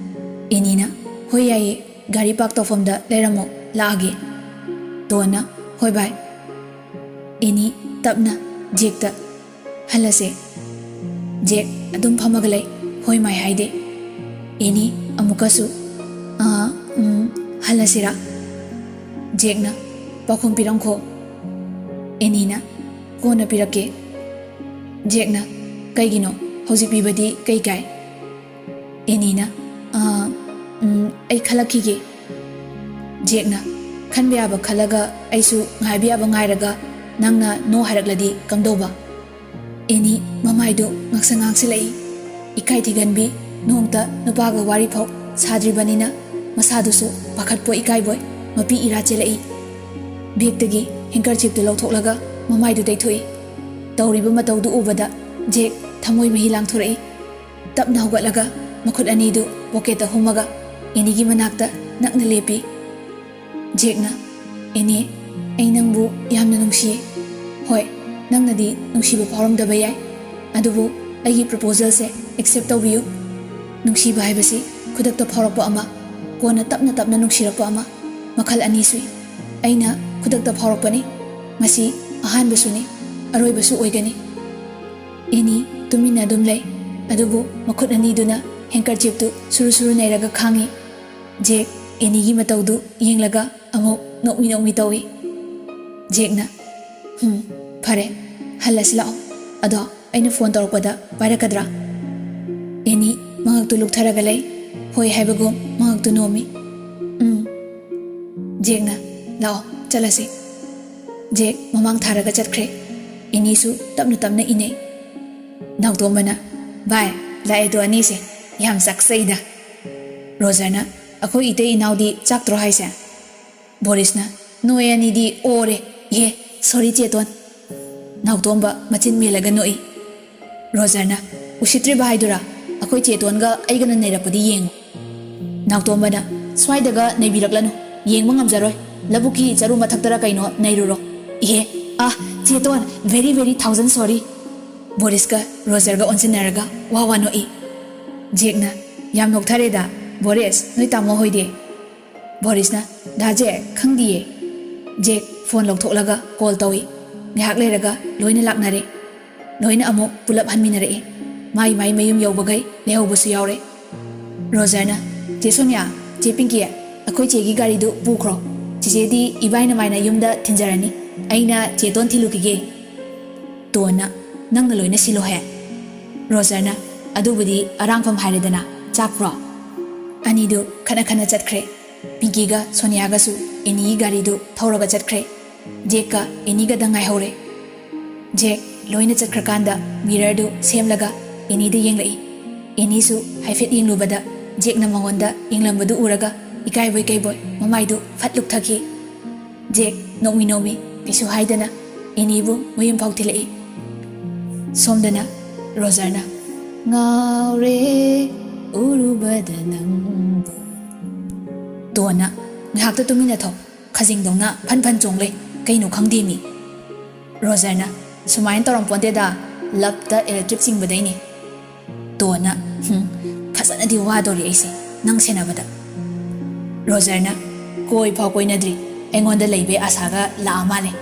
ꯑꯦꯅꯤꯅ, "ꯍꯣꯏ, ꯌꯥꯏꯌꯦ, ꯒꯥꯔꯤ ꯄꯥꯔꯛ ꯇꯧꯐꯝꯗ ꯂꯩꯔꯝꯃꯣ, ꯂꯥꯛꯑꯒꯦ"꯫ ꯇꯣꯟꯅ, "ꯍꯣꯏ ꯚꯥꯏ"꯫ ꯑꯦꯅꯤ ꯇꯞꯅ ꯖꯦꯛꯇ, "ꯍꯜꯂꯁꯦ"꯫ ꯖꯦꯛ ꯑꯗꯨꯝ ꯐꯝꯃꯒ ꯂꯩ, ꯍꯣꯏ ꯃꯥꯏ ꯍꯥꯏꯗꯦ꯫ ꯑꯦꯅꯤ ꯑꯃꯨꯛꯀꯁꯨ, "ꯑꯥ, ꯎꯝ, ꯍꯜꯂꯁꯤꯔꯥ"꯫ ꯖꯦꯛꯅ, "ꯄꯥꯎꯈꯨꯝ ꯄꯤꯔꯝꯈꯣ"꯫ ꯑꯦꯅꯤꯅ, "ꯀꯣꯟꯅ ꯄꯤꯔꯛꯀꯦ"꯫ ꯖꯦꯛꯅ, "ꯀꯩꯒꯤꯅꯣ? ꯍꯧꯖꯤꯛ ꯄꯤꯕꯗꯤ ꯀꯩ ꯀꯥꯏ"꯫ ꯑꯦꯅꯤꯅ, "ꯑꯥ, ꯎꯝ, ꯑꯩ ꯈꯜꯂꯛꯈꯤꯒꯦ"꯫ ꯖꯦꯛꯅ, "ꯈꯟꯕ ꯌꯥꯕ ꯈꯜꯂꯒ ꯑꯩꯁꯨ ꯉꯥꯏꯕ ꯌꯥꯕ ꯉꯥꯏꯔꯒ ꯅꯪꯅ no ꯍꯥꯏꯔꯛꯂꯗꯤ ꯀꯝꯗꯧꯕ?" ꯑꯦꯅꯤ ꯃꯃꯥꯏꯗꯨ ꯉꯥꯡꯁꯪ ꯉꯥꯡꯁꯤꯜꯂꯛꯏ꯫ ꯏꯀꯥꯏ ꯊꯤꯒꯟꯕꯤ, ꯅꯣꯡꯇ ꯅꯨꯄꯥꯒ ꯋꯥꯔꯤ ꯐꯥꯎ ꯁꯥꯗ꯭ꯔꯤꯕꯅꯤꯅ ꯃꯁꯥꯗꯨꯁꯨ ꯄꯥꯈꯠꯄꯣꯏ ꯏꯀꯥꯏꯕꯣꯏ ꯃꯄꯤ ꯏꯔꯥ ꯆꯦꯜꯂꯛꯏ꯫ ꯕꯦꯒꯇꯒꯤ ꯍꯦꯡꯀꯔꯆꯤꯞꯇꯨ ꯂꯧꯊꯣꯛꯂꯒ ꯃꯃꯥꯏꯗꯨ ꯇꯩꯊꯣꯛꯏ꯫ ꯇꯧꯔꯤꯕ ꯃꯇꯧꯗꯨ ꯎꯕꯗ ꯖꯦꯛ ꯊꯃꯣꯏ ꯃꯍꯤ ꯂꯥꯡꯊꯣꯔꯛꯏ꯫ ꯇꯞꯅ ꯍꯧꯒꯠꯂꯒ ꯃꯈꯨꯠ ꯑꯅꯤꯗꯨ ꯄꯣꯀꯦꯠꯇ ꯍꯨꯝꯃꯒ ꯑꯦꯅꯤꯒꯤ ꯃꯅꯥꯛꯇ ꯅꯛꯅ ꯂꯦꯞꯄꯤ꯫ ꯖꯦꯛꯅ, "ꯑꯦꯅꯤ, ꯑꯩ ꯅꯪꯕꯨ ꯌꯥꯝꯅ ꯅꯨꯡꯁꯤꯌꯦ꯫ ꯍꯣꯏ, ꯅꯪꯅꯗꯤ ꯅꯨꯡꯁꯤꯕ ꯐꯥꯎꯔꯝꯗꯕ ꯌꯥꯏ, ꯑꯗꯨꯕꯨ ꯑꯩꯒꯤ ꯄ꯭ꯔꯄꯣꯖꯦꯜꯁꯦ ꯑꯦꯛꯁꯦꯞ ꯇꯧꯕꯤꯌꯨ꯫ ꯅꯨꯡꯁꯤꯕ ꯍꯥꯏꯕꯁꯤ ꯈꯨꯗꯛꯇ ꯐꯥꯎꯔꯛꯄ ꯑꯃ, ꯀꯣꯟꯅ ꯇꯞꯅ ꯇꯞꯅ ꯅꯨꯡꯁꯤꯔꯛꯄ ꯑꯃ, ꯃꯈꯜ ꯑꯅꯤ ꯁꯨꯏ꯫ ꯑꯩꯅ ꯈꯨꯗꯛꯇ ꯐꯥꯎꯔꯛꯄꯅꯤ꯫ ꯃꯁꯤ ꯑꯍꯥꯟꯕꯁꯨꯅꯤ, ꯑꯔꯣꯏꯕꯁꯨ ꯑꯣꯏꯒꯅꯤ꯫ ꯑꯦꯅꯤ ꯇꯨꯃꯤꯟꯅ ꯑꯗꯨꯝ ꯂꯩ, ꯑꯗꯨꯕꯨ ꯃꯈꯨꯠ ꯑꯅꯤꯗꯨꯅ ꯍꯦꯡꯀꯔꯆꯤꯞꯇꯨ ꯁꯨꯔꯨ ꯁꯨꯔꯨ ꯅꯩꯔꯒ ꯈꯥꯡꯏ꯫ ꯖꯦꯛ ꯑꯦꯅꯤꯒꯤ ꯃꯇꯧꯗꯨ ꯌꯦꯡꯂꯒ ꯑꯃꯨꯛ ꯅꯣꯛꯃꯤ ꯅꯣꯛꯃꯤ ꯇꯧꯏ꯫ ꯖꯦꯛꯅ, "ꯍꯨꯝ, ꯐꯔꯦ, ꯍꯜꯂꯁꯤ ꯂꯥꯛꯑꯣ꯫ ꯑꯗꯣ ꯑꯩꯅ ꯐꯣꯟ ꯇꯧꯔꯛꯄꯗ ꯄꯥꯏꯔꯛꯀꯗ꯭ꯔꯥ?" ꯑꯦꯅꯤ ꯃꯉꯛꯇꯨ ꯂꯨꯛꯊꯔꯒ ꯂꯩ꯫ ꯍꯣꯏ ꯍꯥꯏꯕꯒꯨꯝ ꯃꯉꯛꯇꯨ ꯅꯣꯝꯃꯤ꯫ "ꯎꯝ꯫" ꯖꯦꯛꯅ, "ꯂꯥꯛꯑꯣ, ꯆꯠꯂꯁꯤ꯫" ꯖꯦꯛ ꯃꯃꯥꯡ ꯊꯥꯔꯒ ꯆꯠꯈ꯭ꯔꯦ꯫ ꯑꯦꯅꯤꯁꯨ ꯇꯞꯅ ꯇꯞꯅ ꯏꯅꯩ꯫ ꯅꯥꯎꯇꯣꯝꯕꯅ, "ꯚꯥꯏ, ꯂꯥꯛꯑꯦꯗꯣ ꯑꯅꯤꯁꯦ, ꯌꯥꯝ ꯆꯥꯛꯆꯩꯗ꯫" ꯔꯣꯖꯔꯅ, "ꯑꯩꯈꯣꯏ ꯏꯇꯩ ꯏꯅꯥꯎꯗꯤ ꯆꯥꯛꯇ꯭ꯔꯣ ꯍꯥꯏꯁꯦ?" ꯕꯣꯔꯤꯁꯅ, "ꯅꯣꯏ ꯑꯅꯤꯗꯤ ꯑꯣꯔꯦ꯫ ꯏꯍꯦ, ꯁꯣꯔꯤ ꯆꯦꯇꯣꯟ꯫" ꯅꯥꯎꯇꯣꯝꯕ ꯃꯆꯤꯟ ꯃꯦꯜꯂꯒ ꯅꯣꯛꯏ꯫ ꯔꯣꯖꯔꯅ, "ꯎꯁꯤꯠꯇ꯭ꯔꯤꯕ ꯍꯥꯏꯗꯨꯔꯥ? ꯑꯩꯈꯣꯏ ꯆꯦꯇꯣꯟꯒ ꯑꯩꯒꯅ ꯅꯩꯔꯛꯄꯗꯤ ꯌꯦꯡꯉꯨ꯫" ꯅꯥꯎꯇꯣꯝꯕꯅ, "ꯁ꯭ꯋꯥꯏꯗꯒ ꯅꯩꯕꯤꯔꯛꯂꯅꯨ, ꯌꯦꯡꯕ ꯉꯝꯖꯔꯣꯏ꯫ ꯂꯧꯕꯨꯛꯀꯤ ꯆꯔꯨ ꯃꯊꯛꯇꯔ ꯀꯩꯅꯣ ꯅꯩꯔꯨꯔꯣ꯫" "ꯏꯍꯦ, ꯑꯥ, ꯆꯦꯇꯣꯟ, very very thousand sorry꯫" ꯕꯣꯔꯤꯁꯀ ꯔꯣꯖꯔꯒ ꯑꯣꯟꯁꯤꯟꯅꯔꯒ ꯋꯥ ꯋꯥ ꯅꯣꯛꯏ꯫ ꯖꯦꯛꯅ, "ꯌꯥꯝ ꯅꯣꯛꯊꯔꯦꯗ꯫ ꯕꯣꯔꯤꯁ, ꯅꯣꯏ ꯇꯥꯃꯣ ꯍꯣꯏꯗꯤ?" ꯕꯣꯔꯤꯁꯅ, "ꯗꯥ ꯖꯦꯛ, ꯈꯪꯗꯤꯌꯦ꯫" ꯖꯦꯛ ꯐꯣꯟ ꯂꯧꯊꯣꯛꯂꯒ ꯀꯣꯜ ꯇꯧꯏ꯫ ꯉꯥꯏꯍꯥꯛ ꯂꯩꯔꯒ ꯂꯣꯏꯅ ꯂꯥꯛꯅꯔꯦ꯫ ꯂꯣꯏꯅ ꯑꯃꯨꯛ ꯄꯨꯂꯞ ꯍꯟꯃꯤꯟꯅꯔꯛꯏ꯫ ꯃꯥꯏ ꯃꯥꯏ ꯃꯌꯨꯝ ꯌꯧꯕꯈꯩ ꯂꯩꯍꯧꯕꯁꯨ ꯌꯥꯎꯔꯦ꯫ ꯔꯣꯖꯔꯅ, "ꯆꯦ ꯁꯣꯅꯤꯌꯥ, ꯆꯦ ꯄꯤꯡꯀꯤ, ꯑꯩꯈꯣꯏ ꯆꯦꯒꯤ ꯒꯥꯔꯤꯗꯨ ꯄꯨꯈ꯭ꯔꯣ꯫ ꯆꯦꯆꯦꯗꯤ ꯏꯕꯥꯏ ꯅꯃꯥꯏꯅ ꯌꯨꯝꯗ ꯊꯤꯟꯖꯔꯅꯤ꯫ ꯑꯩꯅ ꯆꯦꯇꯣꯟ ꯊꯤꯜꯂꯨꯈꯤꯒꯦ꯫" ꯇꯣꯟꯅ, "ꯅꯪꯅ ꯂꯣꯏꯅ ꯁꯤꯜꯂꯣꯍꯦ꯫" ꯔꯣꯖꯔꯅ, "ꯑꯗꯨꯕꯨꯗꯤ ꯑꯔꯥꯡꯐꯝ ꯍꯥꯏꯔꯦꯗꯅ, ꯆꯥꯛꯄ꯭ꯔꯣ?" ꯑꯅꯤꯗꯨ ꯈꯠꯅ ꯈꯠꯅ ꯆꯠꯈ꯭ꯔꯦ꯫ ꯄꯤꯡꯀꯤꯒ ꯁꯣꯅꯤꯌꯥꯒꯁꯨ ꯑꯦꯅꯤꯒꯤ ꯒꯥꯔꯤꯗꯨ ꯊꯧꯔꯒ ꯆꯠꯈ꯭ꯔꯦ꯫ ꯖꯦꯛꯀ ꯑꯦꯅꯤꯒꯗꯪ ꯉꯥꯏꯍꯧꯔꯦ꯫ ꯖꯦꯛ ꯂꯣꯏꯅ ꯆꯠꯈ꯭ꯔꯀꯥꯟꯗ ꯃꯤꯔꯔꯗꯨ ꯁꯦꯝꯂꯒ ꯑꯦꯅꯤꯗ ꯌꯦꯡꯂꯛꯏ꯫ ꯑꯦꯅꯤꯁꯨ ꯍꯥꯏꯐꯦꯠ ꯌꯦꯡꯂꯨꯕꯗ ꯖꯦꯛꯅ ꯃꯉꯣꯟꯗ ꯌꯦꯡꯂꯝꯕꯗꯨ ꯎꯔꯒ ꯏꯀꯥꯏꯕꯣꯏ ꯀꯩꯕꯣꯏ ꯃꯃꯥꯏꯗꯨ ꯐꯠ ꯂꯨꯞꯊꯈꯤ꯫ ꯖꯦꯛ ꯅꯣꯡꯃꯤ ꯅꯣꯡꯃꯤ ꯀꯩꯁꯨ ꯍꯥꯏꯗꯅ ꯑꯦꯅꯤꯕꯨ ꯃꯌꯨꯝ ꯐꯥꯎ ꯊꯤꯜꯂꯛꯏ꯫ ꯁꯣꯝꯗꯅ ꯔꯣꯖꯔꯅ, "ꯉꯥꯎꯔꯦ ꯎꯔꯨꯕꯗ ꯅꯪꯕꯨ꯫" ꯇꯣꯟꯅ, "ꯉꯥꯏꯍꯥꯛꯇ ꯇꯨꯃꯤꯟꯅ ꯊꯧ, ꯈꯖꯤꯡꯗꯧꯅ ꯐꯟ ꯐꯟ ꯆꯣꯡ ꯂꯩ, ꯀꯩꯅꯣ ꯈꯪꯗꯦ ꯃꯤ꯫" ꯔꯣꯖꯔꯅ, "ꯁꯨꯃꯥꯏꯅ ꯇꯧꯔꯝꯄꯣꯟꯇꯦꯗ, ꯂꯞꯇ ꯏꯂꯦꯛꯇ꯭ꯔꯤꯛ ꯆꯤꯡꯕꯗꯩꯅꯤ꯫" ꯇꯣꯟꯅ, "ꯍꯨꯝ, ꯐꯖꯅꯗꯤ ꯋꯥꯗꯣꯔꯤ ꯑꯩꯁꯦ ꯅꯪ ꯁꯦꯟꯅꯕꯗ꯫" ꯔꯣꯖꯔꯅ, ꯀꯣꯏ ꯐꯥꯎ ꯀꯣꯏꯅꯗ꯭ꯔꯤ꯫ ꯑꯩꯉꯣꯟꯗ ꯂꯩꯕꯩ ꯑꯁꯥꯒ ꯂꯥꯛꯑ ꯃꯥꯜꯂꯦ꯫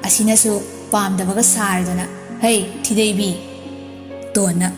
ꯑꯁꯤꯅꯁꯨ ꯄꯥꯝꯗꯕꯒ ꯁꯥꯔꯗꯅ, "ꯍꯩ, ꯊꯤꯗꯩꯕꯤ!" ꯇꯣꯟꯅ